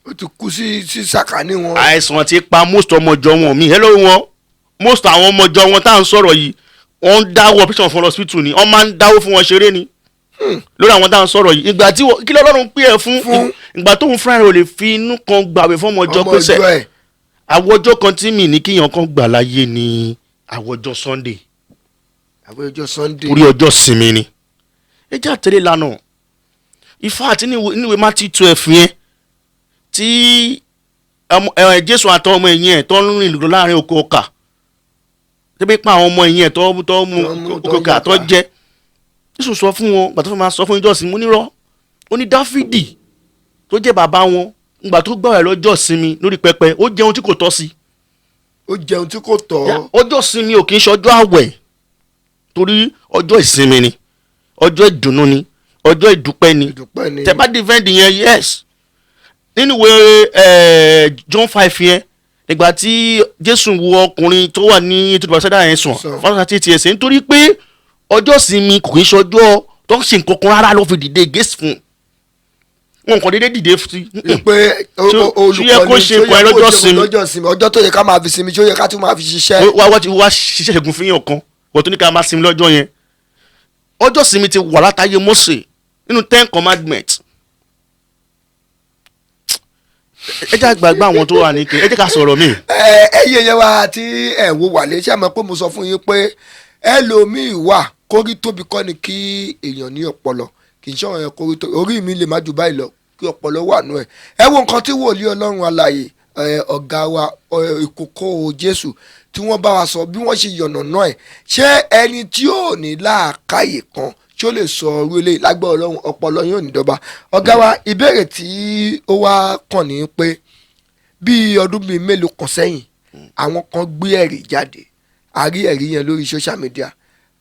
[SPEAKER 2] Ó ti kú sí sàkání wọn.
[SPEAKER 1] Àìsàn ti pa most ọmọ ọjọ́ wọn mi hello wọn. Most àwọn ọmọ ọjọ́ wọn tá à ń sọ̀rọ̀ yìí, wọ́n ń dáwọ́ operation fún hospital ni, wọ́n máa ń dáwọ́ fún wọn ṣeré ni lórí àwọn tá à ń sọ̀rọ̀ yìí. Ìgbà tí kí lọ́lọ́run pè ẹ́ fún?
[SPEAKER 2] Fún.
[SPEAKER 1] Ìgbà tóun fúnra rẹ̀ ò lè fi inú kan gbàwé fọ́mọ ọjọ́
[SPEAKER 2] ọmọ
[SPEAKER 1] pé sẹ́
[SPEAKER 2] ọjọ́ ẹ̀.
[SPEAKER 1] Àwọn ọjọ́ kan tí mi ní kíyàn kan gbà láyé ni àwọn ọjọ́ Sunday.
[SPEAKER 2] Àwọn ọjọ́ Sunday.
[SPEAKER 1] Orí ọjọ́ sinmi ni. Ẹ jẹ́ àtẹ̀lé lánàá. Ifá àti níwèé Matthew 12 yẹn tí Jésù àtàwọn ọmọ ẹ̀yìn ẹ̀ tó ń rìn lọ láàrin oko ọkà, tẹ́bí pa àwọn ọmọ ẹ̀yìn ẹ̀ tó mú
[SPEAKER 2] Tó mú-
[SPEAKER 1] oko
[SPEAKER 2] tó
[SPEAKER 1] ọkà tó
[SPEAKER 2] yàtà.
[SPEAKER 1] jẹ. Jésù sọ fún wọn gbà tó fẹ́ máa sọ fún ìjọsìn mú nírọ́, ó ní Dáfídì tó jẹ́ bàbá wọn, ngbà tó gbààwẹ̀ lọ́jọ́ sinmi lórí pẹpẹ, ó jẹun tí kò tọ́ sí.
[SPEAKER 2] Ó jẹun tí kò tọ́.
[SPEAKER 1] Ọjọ́ sinmi ò kì í ṣọjọ́ àwẹ̀, torí ọjọ́ ìsinmi ni, ọjọ́ ìdùnnú ni, ọjọ́ ìdúpẹ́ ni.
[SPEAKER 2] Ìdúpẹ́ ni.
[SPEAKER 1] Tẹ́ bá defend yẹn, yes. Nínú ìwé John 5 yẹn, nígbà tí Jésù wo ọkùnrin tó wà ní ètò ìbáṣẹ́dá yẹn sùn
[SPEAKER 2] Sàn.
[SPEAKER 1] 538 ẹsẹ̀, nítorí pé ọjọ́ ìsinmi kò kì í ṣọjọ́ tó ń ṣe nǹkan kan rárá, ló fi dìde against fún wọn, kàn déédéé dìde sí.
[SPEAKER 2] Pé
[SPEAKER 1] Ṣó yẹ kó ṣe nǹkan ẹ lọ́jọ́ sinmi?
[SPEAKER 2] lọ́jọ́ sinmi, ọjọ́ tó yẹ ká máa fi sinmi, ṣó yẹ ká tún máa fi ṣiṣẹ́?
[SPEAKER 1] Wá ti wá ṣiṣẹ́ ṣẹ́gun fún yàn kan, wọ́n tó ní ká máa sinmi lọ́jọ́ yẹn. Ọjọ́ sinmi ti wà látàyè Mósè nínú Ten Commandments. Ẹ jẹ́ àgbàgbà àwọn tó wà ní ike, ẹ jẹ́ ká sọ̀rọ̀ mi.
[SPEAKER 2] Ẹ ẹ yẹ wa tí ẹ wo wà lé, ṣé mọ̀ pé mo sọ fún yín pé ẹlòmíì wà, kórí tóbi kọ́ ni kí èèyàn ní ọpọlọ. Kì í ṣọ̀rọ̀ yẹn kórí tóbi, orí mi lè má ju báyìí lọ, kí ọpọlọ wà nù ẹ. Ẹ wo nǹkan tí wòlíì Ọlọ́run alààyè, ọ̀gá wa, ìkókó Jésù, tí wọ́n bá wa sọ bí wọ́n ṣe yànnà náà ẹ̀. Ṣé ẹni tí ò ní làákàyè kan Tí ó lè sọ ọrú eléyìí lágbára Ọlọ́run, ọpọlọ yóò ní dọ́gba. Ọ̀gá wa, ìbéèrè tí ó wá kàn ní pé bí ọdún bíi mélòó kan sẹ́yìn, àwọn kan gbé ẹ̀rí jáde. A rí ẹ̀rí yẹn lórí social media.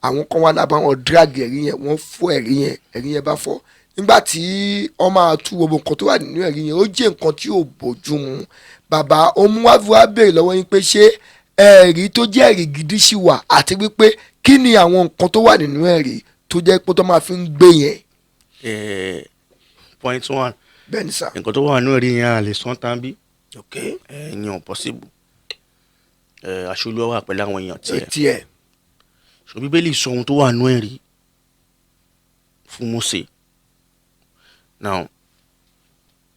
[SPEAKER 2] Àwọn kan wá lábá wọn drag ẹ̀rí yẹn, wọ́n fọ́ ẹ̀rí yẹn, ẹ̀rí yẹn bá fọ́. Nígbà tí wọ́n máa tú gbogbo nǹkan tó wà nínú ẹ̀rí yẹn, ó jẹ́ nǹkan tí ò bójú mu. Bàbá, ó mú wá fi wá béèrè lọ́wọ́ yín pé ṣé ẹ̀rí tó jẹ́ ẹ̀rí gidi ṣì wà, àti wípé kí ni àwọn nǹkan tó wà nínú ẹ̀rí tó jẹ́ pé tó máa fi ń gbé yẹn?
[SPEAKER 1] Point one.
[SPEAKER 2] Bẹ́ẹ̀ ni sà.
[SPEAKER 1] Nǹkan tó wà nínú ẹ̀rí yẹn, a lè sọ́n tán bí.
[SPEAKER 2] Ok.
[SPEAKER 1] Ẹ̀yàn possible, aṣolúwa wà pẹ̀lú àwọn èèyàn tiẹ̀.
[SPEAKER 2] Tiẹ̀.
[SPEAKER 1] Ṣùgbọ́n Bíbélì sọ ohun tó wà nínú ẹ̀rí fún Mósè. Now,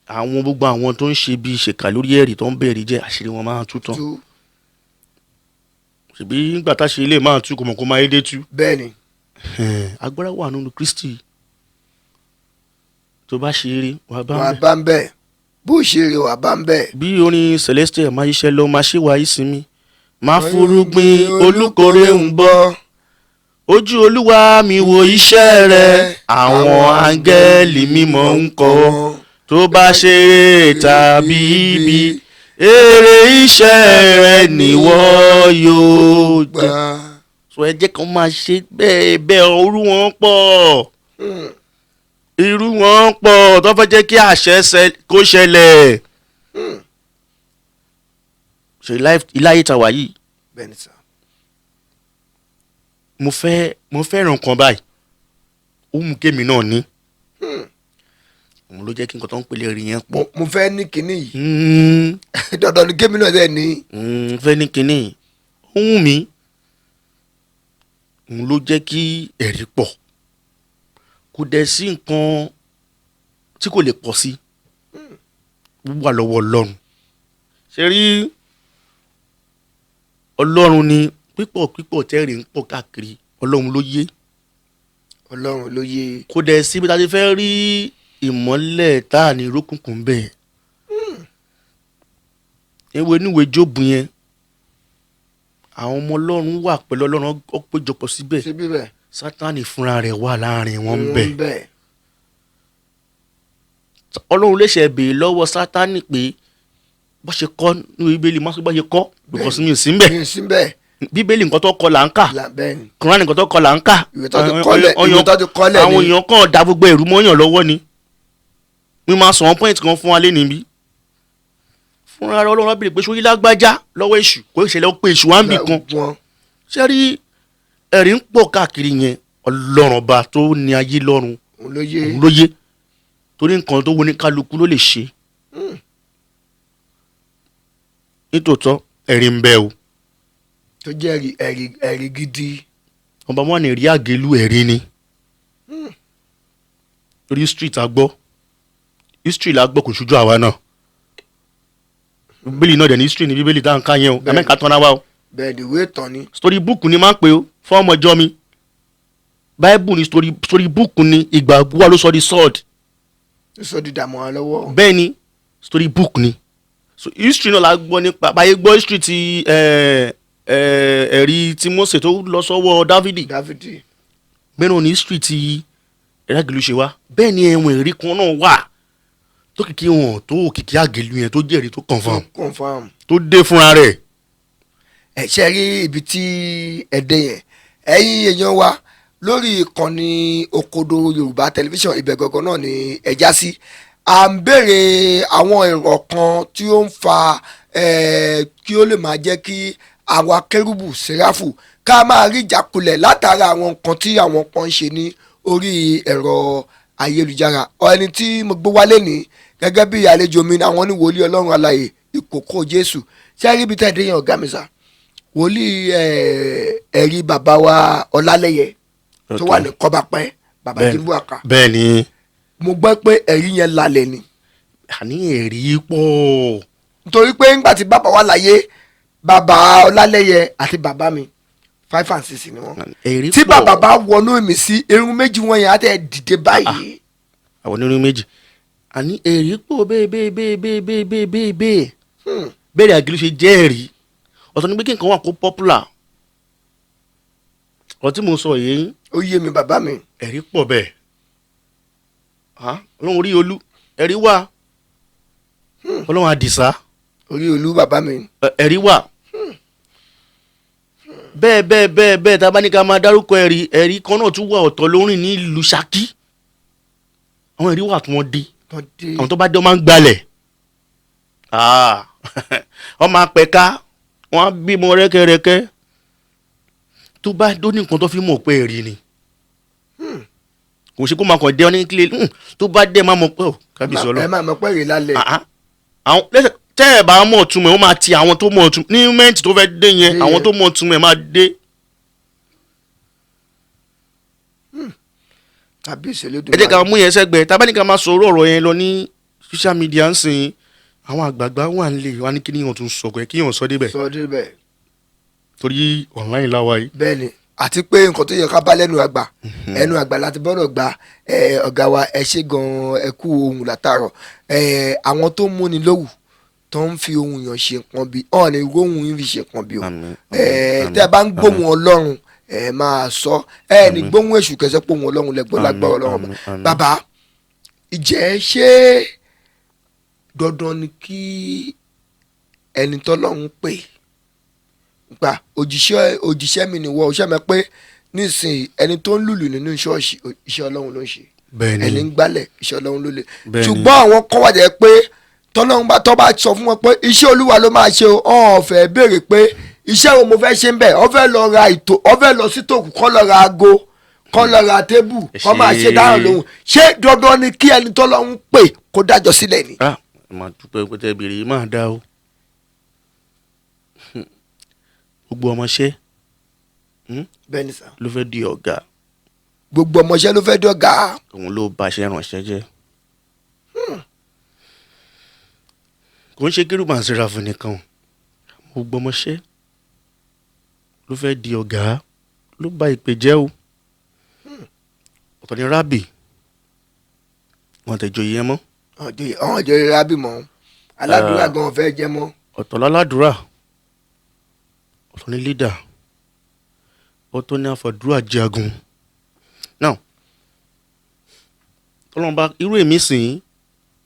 [SPEAKER 1] àwọn gbogbo àwọn tó ń ṣe bí ìṣèkà lórí ẹ̀rí, tó ń bẹ̀rẹ̀ jẹ́, àṣírí wọn máa tú tán.
[SPEAKER 2] Tú.
[SPEAKER 1] Ṣèbí nígbà táṣe ilé máa tú, kò mọ̀ kó máa yé dé tú.
[SPEAKER 2] Bẹ́ẹ̀ ni.
[SPEAKER 1] Agbára wà nínú Kristi. Tó bá ṣe eré, wàá bá
[SPEAKER 2] Wà
[SPEAKER 1] ń bẹ̀.
[SPEAKER 2] bá ń bẹ̀, bó ṣe rè, wà bá ń bẹ̀.
[SPEAKER 1] Bí orin Celestial, máa ṣiṣẹ́ lọ, máa ṣe wàá ìsinmi, máa furugbin, olùkórè ń bọ̀, ojú Olúwa mi wo iṣẹ́ rẹ̀, àwọn áńgẹ́lì mímọ́ ń kọ́. Tó bá ṣe eré tàbí ibi, èrè iṣẹ́ rẹ̀ nìwọ yóò jẹ. So ẹ jẹ́ kán máa ṣe bẹ́ẹ̀ bẹ́ẹ̀. Orú wọn pọ̀, irú wọn pọ̀ tó fẹ́ jẹ́ kí àṣẹ kó ṣẹlẹ̀. Ṣe iláyé ta wà yìí,
[SPEAKER 2] Bẹ́ẹ̀ ni sà.
[SPEAKER 1] Mo fẹ́ràn nǹkan báyìí, ó mú kémi náà ní. Òun ló jẹ́ kí nǹkan tó ń pèlè rí yẹn pọ̀.
[SPEAKER 2] Mo fẹ́ ní kinní yìí. Dandan ni kémi náà dẹ̀ ní.
[SPEAKER 1] Fẹ́ ní kinní, ó wù mí. Òun ló jẹ́ kí ẹ̀rí pọ̀. Kò dẹ̀ sí nǹkan tí kò lè pọ̀ sí, wà lọ́wọ́ Ọlọ́run. Ṣe rí, Ọlọ́run ni pípọ̀ pípọ̀ tẹ́rì ń pọ̀ káàkiri. Ọlọ́run ló yé.
[SPEAKER 2] Ọlọ́run ló yé.
[SPEAKER 1] Kò dẹ̀ síbi tá a ti fẹ́ rí ìmọ́lẹ̀ tá a ní rókùnkùn bẹ́ẹ̀. Ewé níwèé Jóòbù yẹn, àwọn ọmọ Ọlọ́run wà pẹ̀lú Ọlọ́run, ó péjọpọ̀ síbẹ̀.
[SPEAKER 2] Ṣé bíbẹ̀.
[SPEAKER 1] Sátánì fúnra rẹ̀ wà láàrin wọn bẹ́ẹ̀.
[SPEAKER 2] Bẹ́ẹ̀.
[SPEAKER 1] Ọlọ́run lè ṣe béèrè lọ́wọ́ Sátánì pé bó ṣe kọ́ ní Bíbélì má sọ bó ṣe kọ́, because mi ò sí ńbẹ̀.
[SPEAKER 2] Mi ò sí bẹ́ẹ̀.
[SPEAKER 1] Bíbélì, nǹkan tó kọ là ń kà.
[SPEAKER 2] Bẹ́ẹ̀ ni.
[SPEAKER 1] Kùránì, nǹkan tó kọ là ń kà.
[SPEAKER 2] Ìwé tó ti kọ́lẹ̀
[SPEAKER 1] Àwọn
[SPEAKER 2] ni.
[SPEAKER 1] èèyàn kàn da gbogbo ẹ̀rú mọ́yàn lọ́wọ́ ni. Mi máa sọ wọn point kan fún wa lé níbí. Fúnra rẹ̀ Ọlọ́run á béèrè pé sórí lágbájá lọ́wọ́ èṣù, kò ṣẹlẹ̀ ó pé èṣù wá ń bì kan.
[SPEAKER 2] Wọn.
[SPEAKER 1] Ṣé rí, ẹ̀rí ń pọ̀ káàkiri yẹn, Ọlọ́run ọba tó ní ayé lọ́run,
[SPEAKER 2] Òun ló yé.
[SPEAKER 1] òun ló yé, torí nǹkan tó wo ní kálukú ló lè ṣe. Nítòótọ́, ẹ̀rí ń bẹ o.
[SPEAKER 2] Tó jẹ́ ẹ̀rí gidi.
[SPEAKER 1] Ọba wọn ní rí àgélú, ẹ̀rí ni. Torí street a gbọ́, history la gbọ́, kò ṣojú àwa náà. Bíbélì náà dẹ̀ ní history ní Bíbélì tá à ń ká yẹn o.
[SPEAKER 2] Bẹ́ẹ̀ni.
[SPEAKER 1] Ẹ̀mẹ́ka tán náà wá o.
[SPEAKER 2] Bẹ́ẹ̀ ni, ìwé ìtàn ni.
[SPEAKER 1] Story book ni máa ń pè ó fún ọmọ ìjọ mi. Bible ni story book ni. Ìgbàgbọ́ wa ló sọ di sword.
[SPEAKER 2] Ó sọ di dààmú wa lọ́wọ́.
[SPEAKER 1] Bẹ́ẹ̀ ni, story book ni. So history náà la gbọ́ nípa báyé gbọ́ history ti ẹ̀rí tí Mósè tó lọ sọ́wọ́ Dávidi.
[SPEAKER 2] Dáfídì.
[SPEAKER 1] Bẹ́ẹ̀ náà ni history ti ẹ̀rí àgèlú ṣe wá. Bẹ́ẹ̀ ni ẹ̀wọ̀n ẹ̀rí kan náà wà tó kìkì wọn, tó kìkì àgèlú yẹn, tó jẹ́rìí, tó confirm,
[SPEAKER 2] Confirm.
[SPEAKER 1] tó dé fúnra rẹ̀.
[SPEAKER 2] Ẹ ṣe rí ibi tí ẹ dé yẹn, ẹ̀yin èèyàn wa lórí ìkànnì Òkodoro Yorùbá Tẹlifíṣàn, ibẹ̀ gangan náà ni ẹ já sí. À ń béèrè àwọn èrò kan tí ó ń fa kí ó lè máa jẹ́ kí àwa kérúbù sẹ́ráfù ká máa rí ìjákulẹ̀ látara àwọn nǹkan tí àwọn kan ń ṣe ní orí ẹ̀rọ ayélujára. Ẹni tí mo gbé wálé ní gẹ́gẹ́ bí àlejò mi ní àwọn ní wòlíì Ọlọ́run alààyè, Ìkòkò Jésù. Ṣé rí ibi tẹ́ ẹ dé yẹn, ọ̀gá mi sà, wòlíì, ẹ̀rí bàbá wa Ọlálẹ́yẹ tó wà ní Kọ́bápẹ́, bàbá Jimbo Aka.
[SPEAKER 1] Bẹ́ẹ̀ ni.
[SPEAKER 2] Mo gbọ́ pé ẹ̀rí yẹn lálẹ́ ni.
[SPEAKER 1] Àní ẹ̀rí pọ̀.
[SPEAKER 2] Nítorí pé ńgbà tí bàbá wa láyé, bàbá Ọlálẹ́yẹ àti bàbá mi, five and six ni wọ́n.
[SPEAKER 1] Ẹ̀rí
[SPEAKER 2] Tí
[SPEAKER 1] pọ̀.
[SPEAKER 2] bàbá bá wọnú mi sí irun méjì wọn yẹn á tẹ̀ dìde báyìí.
[SPEAKER 1] Àwọn onírun méjì, àní ẹ̀rí pọ̀ bẹ́ẹ̀ bẹ́ẹ̀ bẹ́ẹ̀ bẹ́ẹ̀ bẹ́ẹ̀ bẹ́ẹ̀ bẹ́ẹ̀ bẹ́ẹ̀. Bẹ́ẹ̀ àgìlú ṣe jẹ́ ẹ̀rí. Ọ̀tọ̀ ni pé kí nǹkan wà kó popular, Ọ̀rọ̀ tí mo sọ yìí,
[SPEAKER 2] Ó yé mi, bàbá mi.
[SPEAKER 1] Ẹ̀rí pọ̀ bẹ́ẹ̀. Ah, Ọlọ́run orí olú, ẹ̀rí wà. Ọlọ́run àdìsá,
[SPEAKER 2] Orí olú, bàbá mi.
[SPEAKER 1] Ẹ̀rí wà bẹ́ẹ̀ bẹ́ẹ̀ bẹ́ẹ̀ bẹ́ẹ̀. Tá a bá ní ká máa dárúkọ ẹ̀rí, ẹ̀rí kan náà tún wà ọ̀tọ̀ lórin ní ìlú Ṣakí. Àwọn ẹ̀rí wà tí wọ́n dé.
[SPEAKER 2] Tán dé.
[SPEAKER 1] Àwọn tó bá dé, wọ́n máa ń gbalẹ̀. Ah, wọ́n máa pẹ̀ka, wọ́n á bímọ rẹ́kẹ́rẹ́kẹ́. Tó bá dó ní nǹkan tó fi mọ̀ pé ẹ̀rí ni, kò ṣe kó máa kàn dé ọ ní kílẹ̀. Tó bá dé, máa mọ̀ pé ọ̀ kábíyèsí
[SPEAKER 2] Ẹ
[SPEAKER 1] Ọlọ́run.
[SPEAKER 2] máa mọ̀ pé èrè lálẹ́.
[SPEAKER 1] Ah, ah. Àwọn lẹ́sẹ̀ tẹ́ ẹ̀ bá mọ̀ túmọ̀ ẹ̀, ó máa ti àwọn tó mọ̀ túmọ̀ ní mẹ́ǹtì tó fẹ́ dé yẹn.
[SPEAKER 2] Dé
[SPEAKER 1] Àwọn
[SPEAKER 2] yẹn.
[SPEAKER 1] tó mọ̀ túmọ̀ ẹ̀ máa dé.
[SPEAKER 2] Kábíyèsí
[SPEAKER 1] Ẹ
[SPEAKER 2] Olódùmarè.
[SPEAKER 1] jẹ́ ká mú yẹn sẹ́gbẹ̀ẹ́. Tá a bá ní ká máa sọ̀rọ̀ ọ̀rọ̀ yẹn lọ ní social media ń sìn, àwọn àgbààgbà wà nílé wa ní kí ni yàn tún sọ pé kí yàn sọ débẹ̀,
[SPEAKER 2] Sọ débẹ̀.
[SPEAKER 1] torí online láwa yìí.
[SPEAKER 2] Bẹ́ẹ̀ ni, àti pé nǹkan tó yẹ ká bá lẹ́nu àgbà, ẹnu àgbà láti bọ́dọ̀ gba. Ọ̀gá wa, ẹ ṣe gan-an, ẹ kú ohun látàárọ̀. Àwọn tó ń múni lówù, tó ń fi ohun yàn ṣe nǹkan bí ọ̀n ní róhun yín fi ṣe nǹkan bí o.
[SPEAKER 1] Àmín,
[SPEAKER 2] Tẹ́ ẹ bá ń gbóhùn Ọlọ́run, ẹ máa sọ ẹ ní gbóhùn èṣù kẹsẹ́ pé ohun Ọlọ́run lẹ́gbọ́n lágbára Ọlọ́run ọba.
[SPEAKER 1] Àmín, àmín.
[SPEAKER 2] Bàbá, ìjẹ́ ṣé dandan ni kí ẹni tọ́lọ́run pè gba òjíṣẹ́ mi nìwọ òjíṣẹ́ mi pé nísìnyí, ẹni tó ń lùlù nínú ṣọ́ọ̀ṣì, iṣẹ́ Ọlọ́run ló ń ṣe?
[SPEAKER 1] Bẹ́ẹ̀ ni.
[SPEAKER 2] Ẹni ń gbálẹ̀, iṣẹ́ Ọlọ́run ló lè.
[SPEAKER 1] Bẹ́ẹ̀ ni.
[SPEAKER 2] Ṣùgbọ́n àwọn kan wà jẹ́ pé tọ́lọ́run bá tọ́ bá sọ fún wọn pé iṣẹ́ Olúwa ló máa ṣe o, ọ̀n fẹ́ béèrè pé iṣẹ́ wo mo fẹ́ ṣe ń bẹ̀. Ọ fẹ́ lọ ra ìtò, ọ fẹ́ lọ sí tòkù, kọ́ lọ ra aago, kọ́ lọ ra tébù, kọ́ máa ṣe dáhùn lóhùn. Ṣé dandan ni kí ẹni tọ́lọ́run pè kó dájọ́ sílẹ̀ ni?
[SPEAKER 1] Ah, ẹ máa dúpẹ́ pé tẹ́ bèrè yìí, máa dá o. Gbogbo ọmọọṣẹ́
[SPEAKER 2] Bẹ́ẹ̀ ni sà.
[SPEAKER 1] ló fẹ́ di ọ̀gá.
[SPEAKER 2] Gbogbo ọmọọṣẹ́ ló fẹ́ dọ̀gá.
[SPEAKER 1] Òun ló ba iṣẹ́ ìrànṣẹ́ jẹ́. Kò ń ṣe kérúbù and sẹ́ráfù nìkan o. Gbogbo ọmọọṣẹ́ ló fẹ́ di ọ̀gá ló ba ìpè jẹ́ o. Ọ̀tọ̀ ni rábì, wọn tẹ̀ joyè yẹn mọ́.
[SPEAKER 2] Ọ̀hún jẹ́ rábì mọ́, aládùúrà gan fẹ́ jẹ́ mọ́.
[SPEAKER 1] Ọ̀tọ̀ láládùúrà, ọ̀tọ̀ ní leader, ọ̀tọ̀ ní àfọ̀dúrà jagun. Now, tọ́lọ́mọba irú èmi sìn,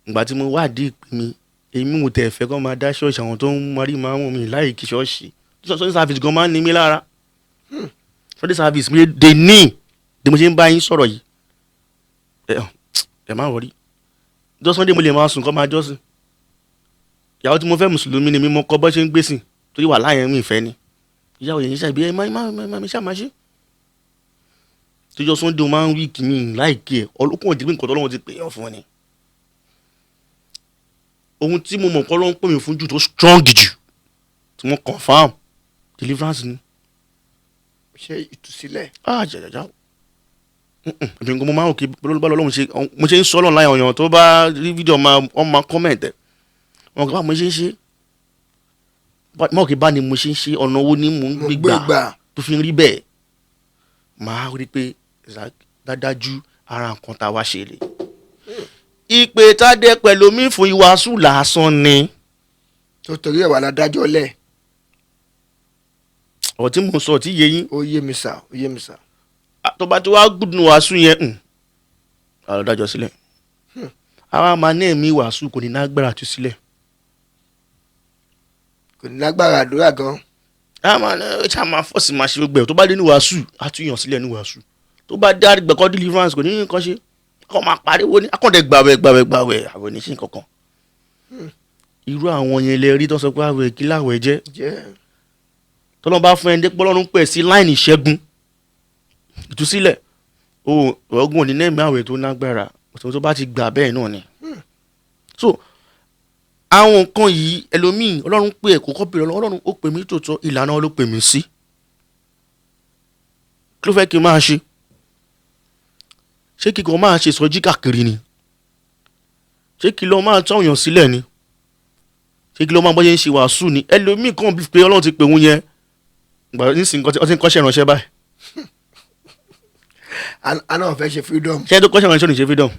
[SPEAKER 1] ìgbà tí mo wádìí ìpè mi, èmi mo tẹ̀ fẹ́ kọ́ máa dá ṣọ́ọ̀ṣì. Àwọn tó ń marí máa ń wọ̀n mi láì kí ṣọ́ọ̀ṣì, Sunday service gan máa ń ní mi lára. Sunday service mi dé ní bí mo ṣe ń bá yín sọ̀rọ̀ yìí, ẹ má wọrí, jọ́ Sunday mo lè máa sùn kọ́ máa jọ́sìn. Ìyàwó tí mo fẹ́, mùsùlùmí ni mi, mo kọ́ bọ́ ṣe ń gbèsìn torí wà láyẹn mi ìfẹ́ ni ìyàwó yẹn ṣàbí ẹ má má má mi ṣáà má ṣe tójọ́ Sunday mo máa ń wí kì mí láìkí ẹ. Ọlọ́kùn òjì pé nǹkan tọ́lọ́run ti pè yàn fún ni. Ohun tí mo mọ̀ kọ́ ló ń pè mí fún jù, tó strong jù, tí mo confirm, deliverance ni.
[SPEAKER 2] Ṣé ìtúsílẹ̀?
[SPEAKER 1] Ah, jàjàjà, èmi nǹkan mo máa ń rò kí bá lọ́lọ́run ṣe mo ṣe ń sọ lọ́nà láyọ̀. Ọ̀yàn tó bá rí fídíò máa wọ́n máa comment ẹ̀, wọn kò bá mo ṣe ń ṣe mọ̀ kí bá ni mo ṣe ń ṣe, ọ̀nà owó ni mò ń
[SPEAKER 2] Mo
[SPEAKER 1] gbé
[SPEAKER 2] gbé
[SPEAKER 1] gbà
[SPEAKER 2] gbà.
[SPEAKER 1] tó fi ń rí bẹ́ẹ̀. Máa rí pé dájú ara nǹkan tá a wá ṣe rè. Ìpè tá a dẹ pẹ̀lú mi fún ìwàásù lásán ni.
[SPEAKER 2] Tó torí ẹ̀ wà ládájọ́ lẹ̀.
[SPEAKER 1] Ọ̀rọ̀ tí mò ń sọ tí yé yín?
[SPEAKER 2] Ó yé mi sà, ó yé mi sà.
[SPEAKER 1] Tó bá ti wá gùdùn wàásù yẹn, àlọ́ dájọ́ sílẹ̀, àwa máa ní ẹ̀mí ìwàásù, kò ní nágbára tú sílẹ̀.
[SPEAKER 2] Kò ní lágbára àdúrà gan.
[SPEAKER 1] A máa ní ẹ ṣáà máa force máa ṣe gbogbo ẹ̀. Tó bá dé ní wàásù, á tún yàn sílẹ̀ ní wàásù. Tó bá dé àgbẹ̀kọ́ deliverance, kò ní nǹkan ṣe, kọ́ máa pariwo ní akọ̀dẹ̀ gbàwẹ̀ gbàwẹ̀ gbàwẹ̀, àwẹ̀ ní sí nǹkan kan. Irú àwọn yẹn lè rí tó sọ pé àwẹ̀ kí láwẹ̀ jẹ́.
[SPEAKER 2] Jẹ́.
[SPEAKER 1] Tọ́lọ́n bá fún ẹni dé pọ́lọ́run pẹ̀ sí line ìṣẹ́gun ìtúsílẹ̀ o, ọgbọ́n òní nẹ́ẹ̀mí àwẹ̀ tó lágbára tó bá ti gbà bẹ́ẹ̀ náà ni. So àwọn nǹkan yìí, ẹlòmíì Ọlọ́run pè é, kò kọ́ bèrè Ọlọ́run, ó pè mí tòótọ́, ìlànà ló pè mí sí, kí ló fẹ́ kí n máa ṣe? Ṣé kíkọ́ máa ṣe ìsọjí káàkiri ni? Ṣé kí ló máa tọ́ èèyàn sílẹ̀ ni? Ṣé kí ló máa bọ́ ṣe ń ṣe wàásù ni? Ẹlòmíì kàn bí pé Ọlọ́run ti pè òun yẹn gbà nísìnyí, nǹkan tí ọtí ń kọ́ṣẹ́ ìránṣẹ́ báyìí.
[SPEAKER 2] Àná fẹ́ ṣe freedom.
[SPEAKER 1] Ṣé ẹ tó kọ́ṣẹ́ ìránṣẹ́ ò ní ṣe freedom?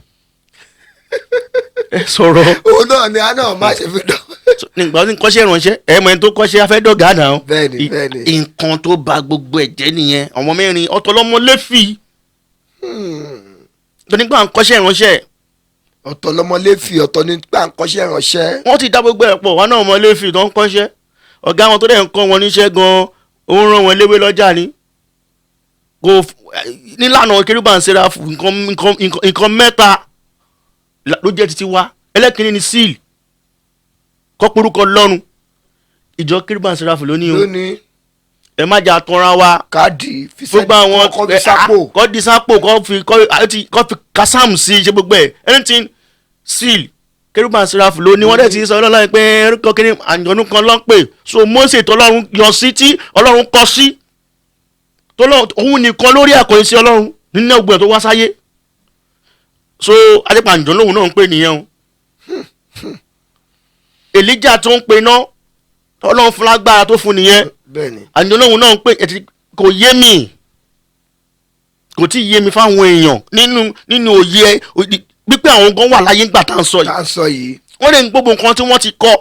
[SPEAKER 1] Ẹ sọ̀rọ̀.
[SPEAKER 2] Òun náà ni àná má ṣe freedom.
[SPEAKER 1] So, Nígbà tí ń kọ́ṣẹ́ ìránṣẹ́, ẹ̀ mọ̀ ẹni tó kọ́ṣẹ́ afẹ́dọ̀gá náà.
[SPEAKER 2] Bẹ́ẹ̀ni, bẹ́ẹ̀ni.
[SPEAKER 1] Nǹkan tó ba gbogbo ẹ̀ jẹ́ nìyẹn. Ọmọ mẹ́rin ọ̀tọ̀ lọ́mọ Léfì tó nígbà ń kọ́ṣẹ́ ìránṣẹ́.
[SPEAKER 2] Ọ̀tọ̀ lọmọ Léfì, ọ̀tọ̀ ní gbà ń kọ́ṣẹ́ ìránṣẹ́.
[SPEAKER 1] Wọ́n ti dá gbogbo ẹ̀ pọ̀. Wọn náà ọmọ Léfì tó ń kọ́ṣẹ́, ọ̀gá wọn tó dẹ̀ ń kọ́ wọn níṣẹ́ gan-an, ó ń rán wọn léwé lọ́jà ni. Kò nílànà kérúbù and séráfù, nǹkan mẹ́ta ló jẹ́ títí wá. Ẹlẹ́kìnní ni seal kọ́ porúkọ lọ́run. Ìjọ kérúbù and séráfù lónìí o.
[SPEAKER 2] Lónìí.
[SPEAKER 1] Ẹ má jà tọ́ra wa.
[SPEAKER 2] Káàdì fi
[SPEAKER 1] Gbogbo àwọn
[SPEAKER 2] kọ́ fi sápò.
[SPEAKER 1] Kọ́ di sápò, kọ́ fi kọ́ àti kọ́ fi kásámù sí ṣe gbogbo ẹ̀, anything seal, kérúbù and séráfù lónìí. Wọ́n dẹ̀ ti sọ ọlọ́run pé orúkọ kí ni àjọ̀nú kan ló ń pè. So Mósè tọ́lọ́run yọ sí, tí Ọlọ́run kọ sí tọ́lọ́run, òun nìkan lórí àkọ́yé sí Ọlọ́run nínú ọgbọ̀n tó wá sáyé. So adépa àjọ̀nú lòun náà ń pè nìyẹn o. Èlíjà tó ń pe ná, Ọlọ́run fún lágbára tó fún nìyẹn. Àjọ̀nú lòun náà ń pè. Ẹ̀ ti kò yé mi, kò tí ì yé mi fáwọn èèyàn nínú òye pípé àwọn gan wà láyé ńgbà tá à ń sọ yìí.
[SPEAKER 2] Tá à ń sọ yìí.
[SPEAKER 1] Wọ́n lè ń gbogbo nǹkan tí wọ́n ti kọ́,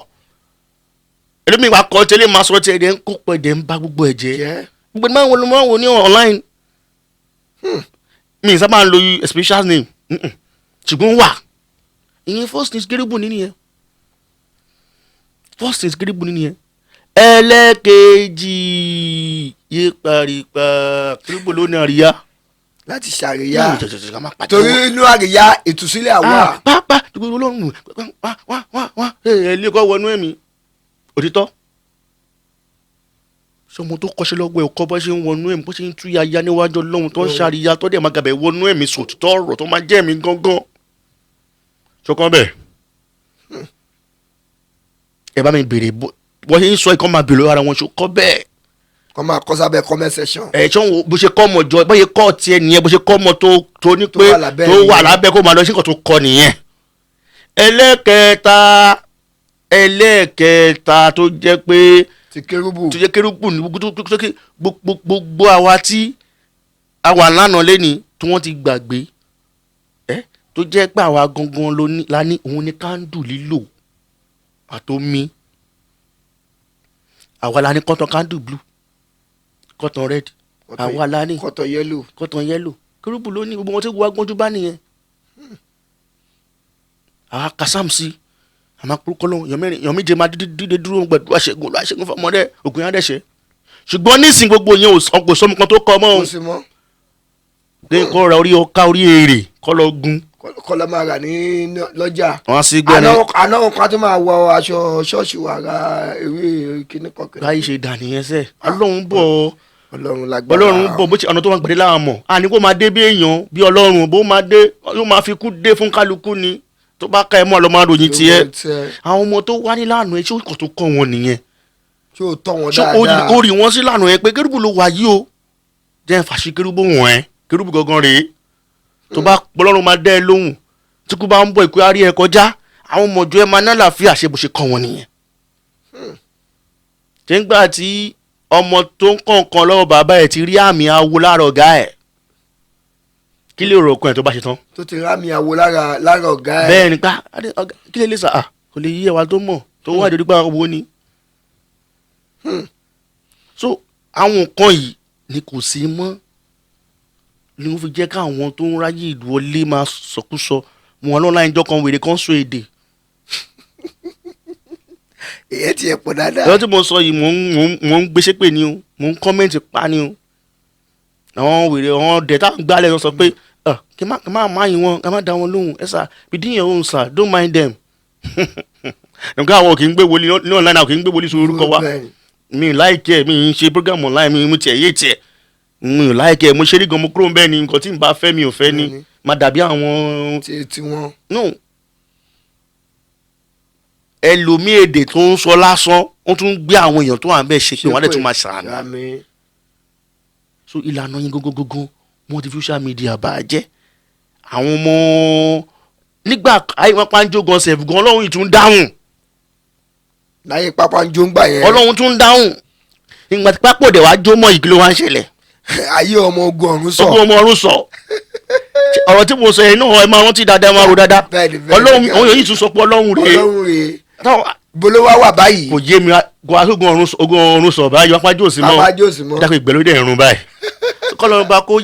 [SPEAKER 1] ẹlòmíì wà kọ́ tẹ́lẹ̀ máa sọ tiẹ̀ dẹ̀ ń kó pẹ̀ dẹ̀ ń bá gbogbo ẹ̀ jẹ́.
[SPEAKER 2] Jẹ́.
[SPEAKER 1] Gbogbo ẹ̀ máa ń wo ló máa ń wo ní online. Mi sábà ń lo special name, ṣùgbọ́n wà ìyẹn. First things kérúbù ní nìyẹn, first things kérúbù ní nìyẹn. Ẹlẹ́kejì yé paripa, kérúbù ló ní àríyá.
[SPEAKER 2] Láti ṣàríyá.
[SPEAKER 1] Ká má pàtẹ́wọ́.
[SPEAKER 2] Torí inú àríyá ìtúsílẹ̀ àwa.
[SPEAKER 1] Pápá gbogbo Ọlọ́run wá wá wá wá, ẹ lé kọ́ wọnú ẹ̀mí òtítọ́. Sọmọ tó kọ́ṣẹ́ lọ́wọ́ ẹ̀ kọ́ bó ṣe ń wọnú ẹ̀mí, bó ṣe ń tú yaya níwájú Ọlọ́run, tó ń ṣàríyá, tó dẹ̀ máa gàbẹ̀ wọnú ẹ̀mí, sòtítọ́ ọ̀rọ̀ tó máa jẹ́ ẹ̀mí gángan ṣọkàn bẹ́ẹ̀. Ẹ bá mi béèrè bó ṣe ń sọ ìkọ́ máa béèrè lọ́wọ́ ara wọn, ṣọkọ́ bẹ́ẹ̀.
[SPEAKER 2] Kọ́ máa kọ́ sábẹ́ comment section.
[SPEAKER 1] Ẹ ṣé wọn bó ṣe kọ́ ọmọ jọ, bó ṣe kọ́ tiẹ̀ nìyẹn, bó ṣe kọ́ ọmọ tó ní
[SPEAKER 2] tó
[SPEAKER 1] pé
[SPEAKER 2] wà lábẹ́
[SPEAKER 1] tó wà
[SPEAKER 2] nìyẹn.
[SPEAKER 1] Lábẹ́ kó máa lọ sí nǹkan tó kọ́ nìyẹn. Ẹlẹ́kẹta tó jẹ́ pé
[SPEAKER 2] ti kérúbù.
[SPEAKER 1] Tó jẹ́ kérúbù ní gbogbo àwa tí àwa lánàá lẹ́ni tí wọ́n ti gbàgbé ẹ, tó jẹ́ pé àwa gangan ló ní la ní òun ní candle lílò àtomi. Àwa la ní kọ́tàn candle blue, kọ́tàn red, àwa la ní
[SPEAKER 2] kọ́tọ̀ yellow.
[SPEAKER 1] Kọ́tàn yellow, kérúbù ló ní. Gbogbo wọn tí wọ́n gbọ́njú bá nìyẹn. Àwa kasam sí àmọ́ kúrúkọ́ lọ́wọ́ èèyàn mẹ́rin, èèyàn méje máa dídé dúró gbẹdúrà ṣẹ́gun, Olúwa ṣẹ́gun fọmọdé ògùn yẹn dẹ̀ṣẹ̀. Ṣùgbọ́n nísìn gbogbo yẹn kò sọmọ kan tó kọ mọ́ o.
[SPEAKER 2] Kó sì mọ́.
[SPEAKER 1] Lẹ́yìn kọ́ ra orí ọká, orí èrè kọ́ lọ gun.
[SPEAKER 2] Kọ́ lọ́ máa rà ní lọ́jà.
[SPEAKER 1] Wọ́n á sí gbẹ́ni.
[SPEAKER 2] Àná kan tó máa wọ aṣọ ṣọ́ọ̀ṣì wa ra ewé kíní kọ̀ọ̀kan.
[SPEAKER 1] Báyìí ṣe dà nìyẹn sẹ́. Ọlọ́run bọ̀.
[SPEAKER 2] Ọlọ́run lágbára.
[SPEAKER 1] Ọlọ́run bọ̀, bó ṣe ọ̀nà tó máa gbàdé láwọn mọ̀ àní kó máa dé bí èèyàn bí Ọlọ́run bó máa dé, yóò máa fi kú dé fún kálukú ni. Tó bá ká ẹ mọ́, ọlọ́mọ àròyìn tiẹ̀. Àwọn ọmọ tó wá nílànà ẹ, ṣé kò tó kọ́ wọn nìyẹn?
[SPEAKER 2] Ṣé o tọ́ wọn
[SPEAKER 1] Ṣé
[SPEAKER 2] dáadáa?
[SPEAKER 1] o rí wọn sí lànà ẹ pé kérúbù ló wà yìí o, jẹ́ ń fàṣí kérúbù wọ̀n ẹ́, kérúbù gangan rèé. Tó bá Ọlọ́run máa dẹ́ ẹ lóhùn, tí kú bá ń bọ̀, ìkú á rí ẹ kọjá. Àwọn ọmọ ọjọ́ ẹ máa ná làáfíà. Ṣe bó ṣe kọ́ wọn nìyẹn? Ṣé ń gbà tí ọmọ tó ń kọ́ nǹkan lọ́wọ́ bàbá ẹ̀ ti rí àmì awo lára ọ̀gá ẹ̀, kí lè rò ọkàn ẹ̀ tó bá ṣe tán?
[SPEAKER 2] Tó ti rámi àwo lára ọ̀gá ẹ̀.
[SPEAKER 1] Bẹ́ẹ̀ ni pa ọ̀gá, kí lè lè sà á kò lè yí ẹwà tó mọ̀ tó wà lórí pa owó ni. So àwọn nǹkan yìí ni kò sí mọ́ ni wọ́n fi jẹ́ káwọn tó ń ráyè ìwọlé máa sọkúsọ. Mo wọn lọ́la ìjọ kan, wèrè kan sọ èdè.
[SPEAKER 2] Èyẹ tiẹ̀ pọ̀ dáadáa.
[SPEAKER 1] Ẹ̀rọ tí mo sọ yìí, mò ń gbé ṣépè ni o, mò ń comment pa ni o. Àwọn wèrè, àwọn ọ̀dẹ̀ tá à ń gbálẹ̀ sọ pé, "Ah, kí má má yín wọn, kí má dá wọn lóhùn. Ẹ sà be doing your own sir, don't mind them." Nǹkan àwọn kì í gbé wọlé ní online, àwọn kì í gbé wọlé sí orúkọ wa. Mi ò like ẹ̀, mi ń ṣe program online, mi mo tiẹ̀ yé tiẹ̀, mi ò like ẹ̀. Mo ṣe é gan, mo kúrò ń bẹ́ẹ̀ ni. Nǹkan tí n bá fẹ́, mi ò fẹ́ ni. Má dàbí àwọn
[SPEAKER 2] Ti wọn.
[SPEAKER 1] No, ẹlòmíì èdè tó ń sọ lásán, wọ́n tún gbé àwọn èèyàn tó wà ń bẹ́ẹ̀ ṣe pé wọ́n á dẹ̀ tún máa ṣàánú.
[SPEAKER 2] Àmín.
[SPEAKER 1] So ìlànà yín gógógógó, wọ́n ti fi social media bà á jẹ́. Àwọn ọmọ nígbà ayé wọn pàǹjọ gan sef gan, Ọlọ́run yìí tún dáhùn.
[SPEAKER 2] Láyé pápá ń jó ń gbà yẹn.
[SPEAKER 1] Ọlọ́run tún dáhùn. Ìgbà tí pápọ̀ dẹ̀ wá jó mọ́ yìí, kí ló wá ń ṣẹlẹ̀?
[SPEAKER 2] Ayé ọmọ ogun ọ̀run sọ.
[SPEAKER 1] Ọgbọ́n ọmọ ọ̀run sọ. Ọ̀rọ̀ tí mo sọ yẹn náà, ẹ máa rántí dáadáa, ẹ máa ro dáadáa.
[SPEAKER 2] Bẹ́ẹ̀ni, bẹ́ẹ̀ni.
[SPEAKER 1] Ọlọ́run, àwọn yìí tún sọ pé Ọlọ́run rèé.
[SPEAKER 2] Ọlọ́run rèé.
[SPEAKER 1] Táwọn
[SPEAKER 2] Ibo ló wá wà báyìí?
[SPEAKER 1] Kò yé mi. Kò wá sógun ọ̀run, ogun ọ̀run sọ̀ báyìí, wọ́n pàjọ́ òsì mọ́.
[SPEAKER 2] Apájọ́ òsì mọ́.
[SPEAKER 1] Dákun, ìgbẹ́ ló dẹ̀ rún báyìí. Kọ́lọ́run bá kó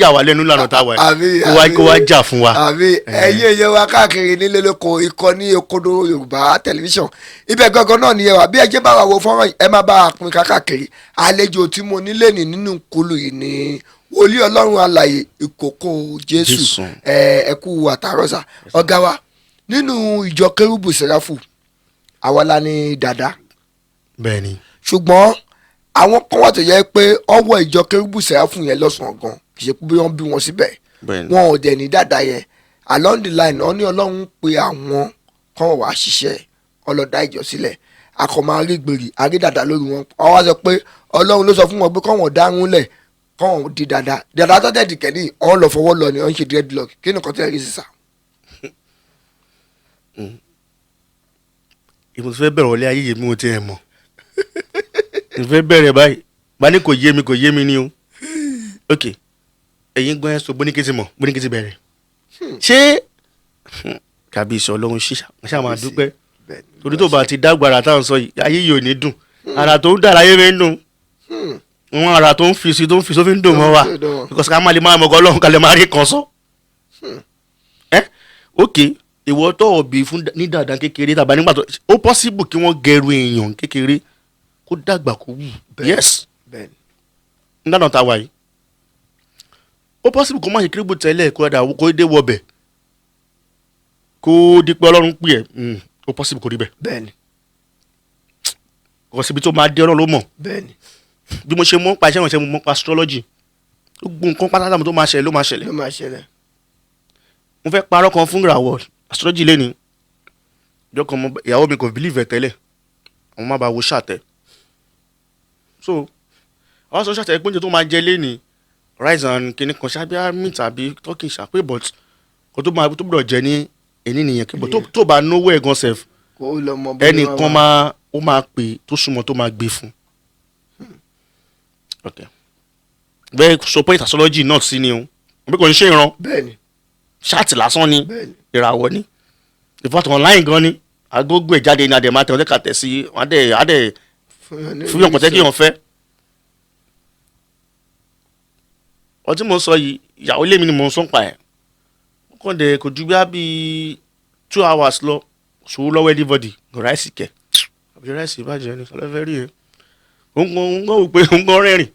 [SPEAKER 1] yà wá lẹ́nu lànà tá a wà yìí.
[SPEAKER 2] Àmín,
[SPEAKER 1] Kó wá
[SPEAKER 2] àmín.
[SPEAKER 1] kó wá jà fún wa.
[SPEAKER 2] Àbí ẹ̀yin èèyàn wa káàkiri nílé lóko, ìkànnì Òkodoro Yorùbá Tẹlifíṣàn, ibẹ̀ gangan náà ni ẹ wà. Bí ẹ jẹ́ bá wa wo fọ́nrán yìí, ẹ má bá a pín káàkiri. Àlejò tí mo nílé ní nínú kulu yìí ni wòlíì Ọlọ́run alààyè Ìkòkò Jésù.
[SPEAKER 1] Jésù.
[SPEAKER 2] Ẹ kú àtàrọ́sà, ọ̀gá wa nínú ìjọ Kérúbù Sẹ́ráfù. Àwa la ní dàda.
[SPEAKER 1] Bẹ́ẹ̀ ni.
[SPEAKER 2] Ṣùgbọ́n àwọn kan wà tó yẹ pé ọwọ́ ìjọ Kérúbù Sẹ́ráfù yẹn lọ́sàn-án gan, kì í ṣe pé bí wọ́n bí wọn síbẹ̀.
[SPEAKER 1] Bẹ́ẹ̀ ni.
[SPEAKER 2] Wọn ò dẹ̀ ní dàda yẹn. Along the line, wọ́n ní Ọlọ́run pé àwọn kan wàá ṣiṣẹ́ ọlọ́dà ìjọ sílẹ̀, akọ̀mọ́ arígbèrè arídàdà lórí wọn. Wọ́n wá sọ pé Ọlọ́run ló sọ fún wọn pé kọ́wọn dárún lẹ̀, kọ́wọn di dàda. Dàda tó tẹ̀ dìkẹ́ ní ọ̀n lọ fọwọ́ lọ ni wọ́n ń ṣe dreadlock. Kí ni nǹkan tẹ́ rí sísà?
[SPEAKER 1] Ìmọ̀ tó fẹ́ bẹ̀rẹ̀ wọlé ayé yìí, mi ò tiẹ̀ mọ̀. Mo fẹ́ bẹ̀rẹ̀ báyìí, bá ní kò yé mi, kò yé mi ni o. Ok, ẹ̀yin gbọ́n ẹ̀ sọ bóníkì ti mọ̀, bóníkì ti bẹ̀rẹ̀. Ṣé kàbíyèsí Ọlọ́run ṣíṣà ṣáà máa dúpẹ́, torí tó bá ti dágbára táwọn sọ yìí, ayé yìí ò ní dùn. Ara tó ń dára ayé mi ń dùn wọn, ara tó ń fi sí, tó ń fi sófin dùn mọ́ wa, because ká má lè máa mọ̀gọ́ Ọlọ́run, ká lè máa rí kan sọ. Ẹ ok, ìwọ tó ọ̀bì fún ní dàda kékeré tàbí nígbà tó ó possible kí wọ́n gẹrun èèyàn kékeré kó dàgbà kó wù. Yes. Nígbà tá a wà yìí, ó possible kó má ṣe kérúbù tẹ́lẹ̀, kó dà kó dé wọbẹ̀, kó di pé Ọlọ́run pè ẹ́. Ó possible kó rí bẹ́ẹ̀. Kò síbi tó máa dé, Ọlọ́run ló mọ̀. Bí mo ṣe mọ̀ pa iṣẹ́ ìrànṣẹ́, mo mọ̀ pa astrology, gbogbo nǹkan pátá tó máa ṣẹlẹ̀ ló máa ṣẹlẹ̀.
[SPEAKER 2] Ló máa ṣẹlẹ̀.
[SPEAKER 1] Mo fẹ́ parọ́ kan fún ìràwọ̀ astrology lẹ́ni ìjọ kan. Ìyàwó mi kò believe ẹ̀ tẹ́lẹ̀, àwọn má ba wo ṣàtẹ̀. So àwọn sọ ṣàtẹ̀ pé oúnjẹ tó máa jẹ lẹ́ni, rice and kinní kan ṣábíà, meat àbí turkey ṣàpè, but kò tó máa tó gbọ́dọ̀ jẹ ní èní nìyẹn kí but tó bá náwó ẹ̀ gan sef,
[SPEAKER 2] kó lọ mọ bó
[SPEAKER 1] ẹnìkan máa ó máa pè tó súnmọ́ tó máa gbé fún. Ok, bẹ́ẹ̀ sọ pé astrology náà sí ni o, bí kò ń ṣe ìran chart lásán ni. Ìràwọ̀ ni. In fact, online gan ni agogo ẹ̀ jáde ní adẹ̀ máa tẹ̀ wọ́n tẹ̀ ká tẹ̀ sí wọ́n adẹ̀ fún yàn pọ̀tẹ́ kí yàn fẹ́. Ọtí mo ń sọ yìí, ìyàwó ilé mi ni mo ń sọ pa ẹ̀. Ó kàn dé, kò ju bí i 2 hours lọ, ṣòwò lọ́wọ́ anybody kò rice kẹ̀ àbí rice ìbàjẹ́ ni ọlọ́fẹ́ rí ẹ. Òun kàn wò pé òun kàn rẹ́rìn,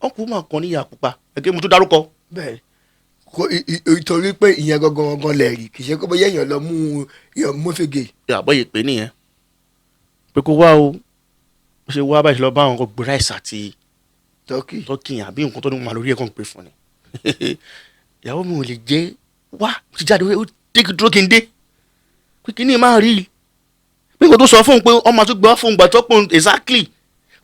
[SPEAKER 1] wọ́n kú máa kàn níyà pupa ẹgbẹ́ mo tún dárúkọ.
[SPEAKER 2] Bẹ́ẹ̀ni, kò ìtorí pé ìyẹn gangan gangan lẹ̀ rí, kì í ṣe pé bóyá èèyàn lọ mú èèyàn mú fègè.
[SPEAKER 1] Àbọ̀ yìí pé nìyẹn pé kó wá o, bó ṣe wá báyìí, ṣe lọ bá àwọn kan gbé rice àti
[SPEAKER 2] turkey.
[SPEAKER 1] Turkey àbí nǹkan tó ní wọn lórí ẹ̀ kàn pé fún ni. Ìyàwó mi ò lè jẹ́ wá, mo ti jáde, ó dé kí dúró kí n dé pé kí ni máa rí i pé nǹkan tó sọ fóun pé ọmọ àtúgbò fóun gbà tó pọ̀ exactly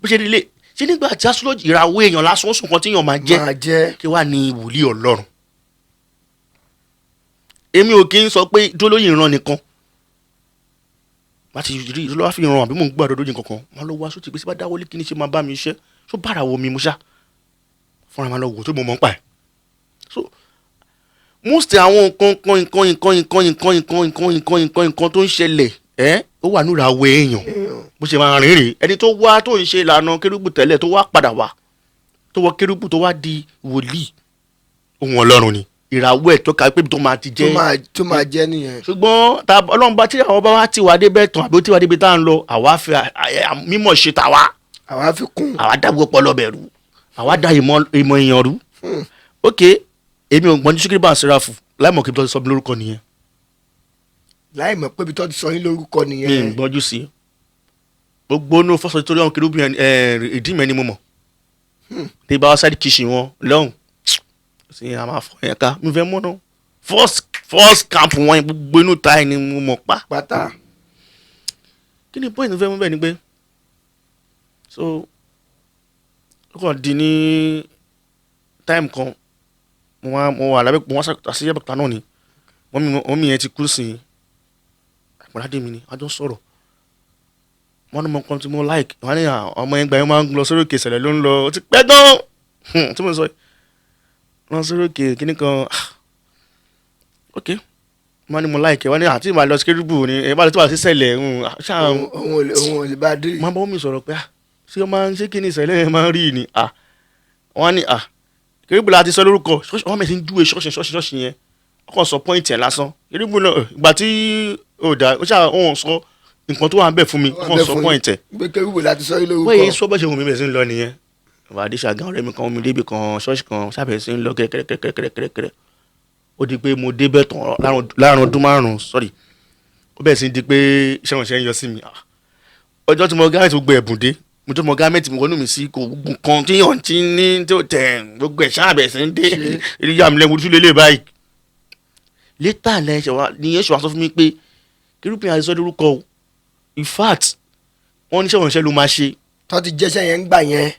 [SPEAKER 1] bó ṣe rí lé ṣé nígbà tí astrology ìràwọ̀ èèyàn lásán ó sùn kan tí èèyàn máa jẹ́
[SPEAKER 2] máa jẹ́.
[SPEAKER 1] Kí wàá ní wòlíì Ọlọ́run. Èmi ò kí ń sọ pé dúró lórí ìran nìkan bá ti rí lọ́wọ́ fi ìran àbí mò ń gbàdúrà lórí nǹkan kan, máa lọ wá sóti pé sí bá dáwọ́lé kí ni ṣe máa bá mi ṣe ṣó bára wo mi mo ṣá fúnra máa lọ wò tó mo mọ̀ ń pa ẹ̀. So most àwọn nǹkan nǹkan nǹkan nǹkan nǹkan nǹkan nǹkan nǹkan nǹkan nǹkan nǹkan tó ń ṣẹlẹ̀ ẹ́, ó wà ní ìràwọ̀ èèyàn, bó ṣe máa rìn rìn. Ẹni tó wá tó ń ṣe ìlànà kérúbù tẹ́lẹ̀, tó wá padà wá tó wọ kérúbù, tó wá di wòlíì, ohun Ọlọ́run ni ìràwọ̀ ẹ̀ tó ka pé tó máa ti
[SPEAKER 2] tó
[SPEAKER 1] jẹ́
[SPEAKER 2] máa tó máa jẹ́ nìyẹn.
[SPEAKER 1] Ṣùgbọ́n tá Ọlọ́run bá tí àwọn bá wá ti wà débẹ̀ tán àbí ó ti wà débi tá à ń lọ, àwa fi mímọ̀ ṣe tàwa.
[SPEAKER 2] Àwa fi kún.
[SPEAKER 1] Àwa dá gbogbo ọpọlọ bẹ̀rù, àwa dá ìmọ̀ èèyàn rú. Ok, èmi ò gbọ́n ní síkírì bá ń sẹ́ráfù láì mọ̀ kí n tó sọ mi lórúkọ nìyẹn.
[SPEAKER 2] Láì mọ̀ pé ibi tó ti sọ yín lórúkọ
[SPEAKER 1] Mi ì
[SPEAKER 2] nìyẹn.
[SPEAKER 1] gbọ́njú sí i. Gbogbo inú fọ́sọ̀ tó lọ́hùn kérúbù yẹn, ìdí mẹ́ni mo mọ̀ tí bá side kitchen wọn lọ́hùn sí, a máa fọ yẹn ká mi fẹ́ mọ́ náà. First camp wọn yẹn, gbogbo inú ta ẹ̀ ni mo mọ̀ pa.
[SPEAKER 2] Pátá.
[SPEAKER 1] Kí ni point fẹ́ mú bẹ́ẹ̀ ni pé so ó kàn di ní time kan, mo wá mo wà lábẹ́, mo wá sí Abẹ́òkúta náà ni. Mọ́mí yẹn ti kú sí i, àpàdé mi ni a jọ sọ̀rọ̀. Wọ́n ní mo kàn tí mo like wọ́n ní ọmọ yẹn gbà yẹn máa ń lọ sórí òkè ìṣẹ̀lẹ̀ ló ń lọ, ó ti pẹ́ gan tí mo sọ yìí, lọ sórí òkè kíní kan. Ah, ok, Wọ́n ní mo like ẹ́, wọ́n ní àti ìmọ̀ lọ sí kérúbù ni ẹ̀ bá lọ tí wàá sí sẹ̀lẹ̀ ṣáà.
[SPEAKER 2] Òun ò lè bá a dé.
[SPEAKER 1] Máa bọ́ mi sọ̀rọ̀ pé ah, ṣé ó máa ń ṣé kí ni ìṣẹ̀lẹ̀ yẹn máa ń rí ni? Ah, wọ́n ní ah, kérúbù la ti sọ lórúkọ ṣọ́ọ̀ṣì. Wọ́n mẹ̀sí ń júwe ṣọ́ọ̀ṣì ṣọ́ọ̀ṣì ṣọ́ọ̀ṣì yẹn, wọ́n kàn sọ point ẹ̀ lásán. Kérúbù náà, ìgbà tí ó dà ó ṣáà, wọ́n sọ nǹkan tó wà ń bẹ̀ fún mi, wọ́n kàn sọ point ẹ̀.
[SPEAKER 2] Pé kérúbù láti sọ yín lórúkọ.
[SPEAKER 1] Wọ́n yìí sọ bó ṣe wù mí bẹ̀ sí ń lọ nìyẹn. Bàbá Adéṣàgán, ọ̀rẹ́ mi kan, mi débi kan, ṣọ́ọ̀ṣì kan, sábẹ̀ sí ń lọ kẹ́rẹ́kẹ́rẹ́kẹ́rẹ́kẹ́rẹ́. Ó di pé mo débẹ̀ tán láàrin ọdún 5, sorry, ó bẹ̀rẹ̀ sí di pé iṣẹ́ ìránṣẹ́ ń yọ sí mi. Ah, ọjọ́ tí mo garment, gbogbo ẹ̀bùn dé, mo tó mo garment, mo wọnú mi sí kò gbogbo nǹkan tí yàn ti ní tí ó tẹ̀, gbogbo ẹ̀ ṣáà bẹ̀rẹ̀ sí ń dé. Ìyá mi lẹ́wọ̀n tún lélẹ̀ báyìí. Later lẹ́ ṣe wá ní yẹn ṣe wá sọ fún mi pé kérúbù yẹn àti lórúkọ o. In fact, wọ́n ní iṣẹ́ ìránṣẹ́ ló máa ṣe.
[SPEAKER 2] Tó ti jẹ́sẹ̀ yẹn ń gbà yẹn,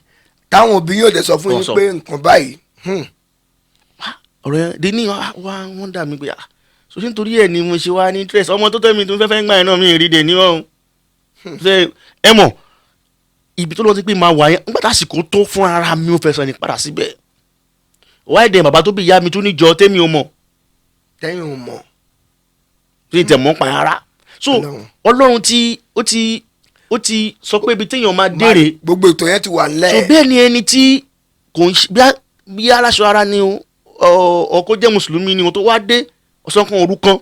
[SPEAKER 2] táwọn òbí yóò dẹ̀ sọ fún
[SPEAKER 1] Wọ́n
[SPEAKER 2] yín
[SPEAKER 1] sọ.
[SPEAKER 2] pé nǹkan báyìí.
[SPEAKER 1] Ọ̀rọ̀ yẹn dé ní wá wọ́n dà mí pé ah, so ṣé nítorí ẹ̀ ni mo ṣe wá ní interest ọmọ tó tẹ́ mi tó fẹ́ fẹ́ ń gbà yẹn náà, mi ì rí dè ní ọ̀hún. Ṣe ẹ mọ̀ ibi tó lọ sí pé máa wà yẹn nígbà tásìkò tó fún ara mi, ò fẹ́ sọ ní padà síbẹ̀ wáyé dẹ̀. Bàbá tó bí ìyá mi tún níjọ tẹ́mi ò mọ̀.
[SPEAKER 2] Tẹ́yìn ò mọ̀.
[SPEAKER 1] Tí ì tẹ̀ mọ́ pa ara so.
[SPEAKER 2] Ọlọ́run.
[SPEAKER 1] Ọlọ́run tí ó ti sọ pé ibi téèyàn máa dèrè.
[SPEAKER 2] Gbogbo ètò yẹn ti wà
[SPEAKER 1] So
[SPEAKER 2] ńlẹ̀.
[SPEAKER 1] bẹ́ẹ̀ ni ẹni tí kò ń ṣe bí aláṣọ ara ni o, ọkọ jẹ́ mùsùlùmí ni o, tó wá dé ọ̀sán kan òru kan,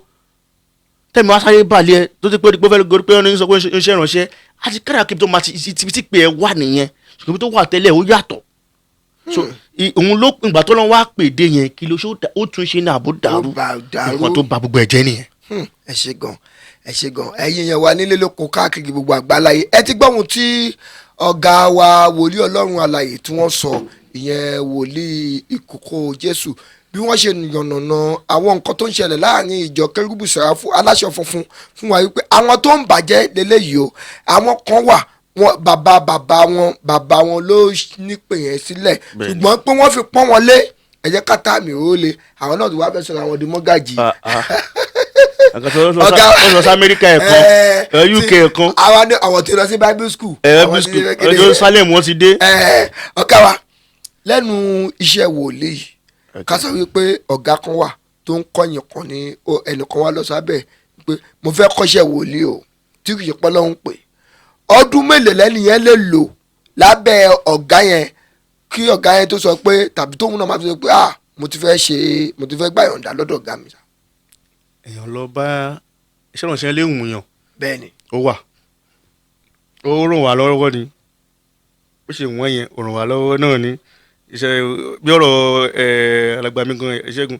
[SPEAKER 1] tẹ̀mí wá sáré balẹ̀ ẹ tó ti pé pé fẹ́ gorí pé ó ní sọ pé ń ṣe ìránṣẹ́ àti kára kí tó máa ti ibi tí pé ẹ wà nìyẹn, ṣùgbọ́n ibi tó wà tẹ́lẹ̀ ó yàtọ̀. So òun ló ìgbà tó lọ́n wá pè dé yẹn, kí ló ṣe ó tún ṣe ní àbó dàrú.
[SPEAKER 2] Ó bá dàrú.
[SPEAKER 1] Nǹkan tó ba gbogbo ẹ̀ jẹ́ nìyẹn.
[SPEAKER 2] Ẹ ṣe gan, ẹ ṣe gan. Ẹ̀yin yẹn wà nílé lóko káàkiri gbogbo àgbáláyé, ẹ ti gbọ́ ohun tí ọ̀gá wa, wòlíì Ọlọ́run alààyè tí wọ́n sọ, ìyẹn wòlíì Ìkókó Jésù, bí wọ́n ṣe yànnàná àwọn nǹkan tó ń ṣẹlẹ̀ láàrin ìjọ Kérúbù Sẹ̀ráfù aláṣọ funfun fún wa, wípé àwọn tó ń bàjẹ́ lélẹ́yìí o. Àwọn kan wà, wọn bàbá bàbá wọn, bàbá wọn ló nípè yẹn sílẹ̀. Ṣùgbọ́n pé wọ́n fi pọ́n wọn lé, ẹ jẹ́ ká tá àmì ó le, àwọn náà ti wá fẹ́ sọ̀rọ̀ àwọn di mọ́gàjì.
[SPEAKER 1] Ọ̀gá ó lọ sí Amẹ́ríkà ẹ̀kan, UK ẹ̀kan.
[SPEAKER 2] Àwa ní àwọn tí lọ sí Bible school. Àwọn tí
[SPEAKER 1] school
[SPEAKER 2] lọ kéde.
[SPEAKER 1] Jerusalem wọ́n ti dé.
[SPEAKER 2] Ọ̀gá wa, lẹ́nu iṣẹ́ wòlíì, ká sọ wípé ọ̀gá kan wà tó ń kọ́yìn kan ní ẹnìkan wá lọ sábẹ́ pé mo fẹ́ kọ́ṣẹ́ wòlíì o, tí kì í ṣe pọ́ lọ́hún, pé ọdún mélòó lẹ́nu yẹn lè lò lábẹ́ ọ̀gá yẹn kí ọ̀gá yẹn tó sọ pé, tàbí tóun náà máa fi sọ pé ah, mo ti fẹ́ ṣe, mo ti fẹ́ gbà yọ̀ǹda lọ́dọ̀ ọ̀gá mi?
[SPEAKER 1] Èèyàn lọ bá iṣẹ́ ìránṣẹ́ lè wùn yàn.
[SPEAKER 2] Bẹ́ẹ̀ni.
[SPEAKER 1] Ó wà, ó ràn wá lọ́wọ́ ni. Ó ṣe wọ́n yẹn, ó ràn wá lọ́wọ́ náà ni. Iṣẹ́ bí ọ̀rọ̀ alàgbà mi gan, Ṣẹ́gun,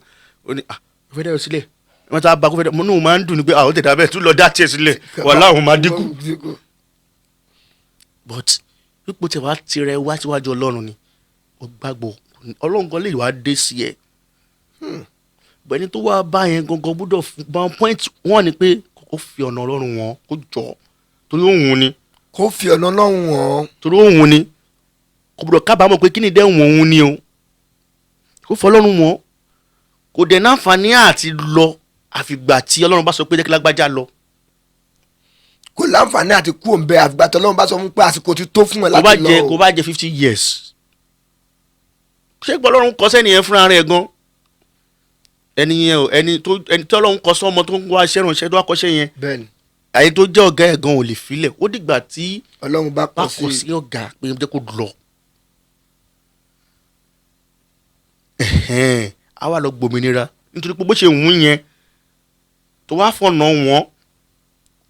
[SPEAKER 1] ó ní ah, ó fẹ́ dẹ́ ọ sílẹ̀, wọ́n ta bá kó fẹ́ dẹ́ mo ní òun máa ń dùn ní pé ah, ó tẹ̀dá bẹ́ẹ̀ tún lọ dá tiẹ̀ sílẹ̀, wàhálà òun máa dínkù. But pípò tí wàá tirẹ̀ wá síwájú Ọlọ́run ni ó gbàgbọ́, Ọlọ́run gan lè wá dé sí ẹ. Bẹ́ẹ̀ni, tó wá bá yẹn gangan gbọ́dọ̀ bá point one ni pé kó fi ọ̀nà Ọlọ́run wọn, kó jọ torí òun ni.
[SPEAKER 2] Kó fi ọ̀nà Ọlọ́run wọn.
[SPEAKER 1] Torí òun ni, kò gbọ́dọ̀ kábàámọ̀ pé kí ni dẹ́hùn òun ni o. Kó fọ Ọlọ́run wọn, kò dẹ̀ náǹfààní àti lọ àfìgbà tí Ọlọ́run bá sọ pé jẹ́ kí lágbájá lọ.
[SPEAKER 2] Kò láǹfààní àti kú òǹbẹ àfìgbà tí Ọlọ́run bá sọ fún pé àsìkò ti tó fún ẹ
[SPEAKER 1] Kó bá
[SPEAKER 2] láti lọ
[SPEAKER 1] jẹ
[SPEAKER 2] o.
[SPEAKER 1] Kó bá jẹ 50 years, ṣé gbọ́ Ọlọ́run kọ sẹ́ni yẹn fúnra rẹ̀ gan, ẹni yẹn o, ẹni tí Ọlọ́run kọ sọ́mọ tó ń wá iṣẹ́ ránṣẹ́ tó wá kọ́ṣẹ́ yẹn, àyè tó jẹ́ ọ̀gá ẹ̀ gan ò lè filẹ̀. Ó dìgbà tí
[SPEAKER 2] Ọlọ́run bá
[SPEAKER 1] bá
[SPEAKER 2] kọ
[SPEAKER 1] kọ
[SPEAKER 2] sí
[SPEAKER 1] sí ọ̀gá pé jẹ́ kó lọ. Ẹ̀hẹ́n, á wà lọ gbòmìnira nítorí pé bó ṣe wù ú yẹn tó wá fọ̀nà wọn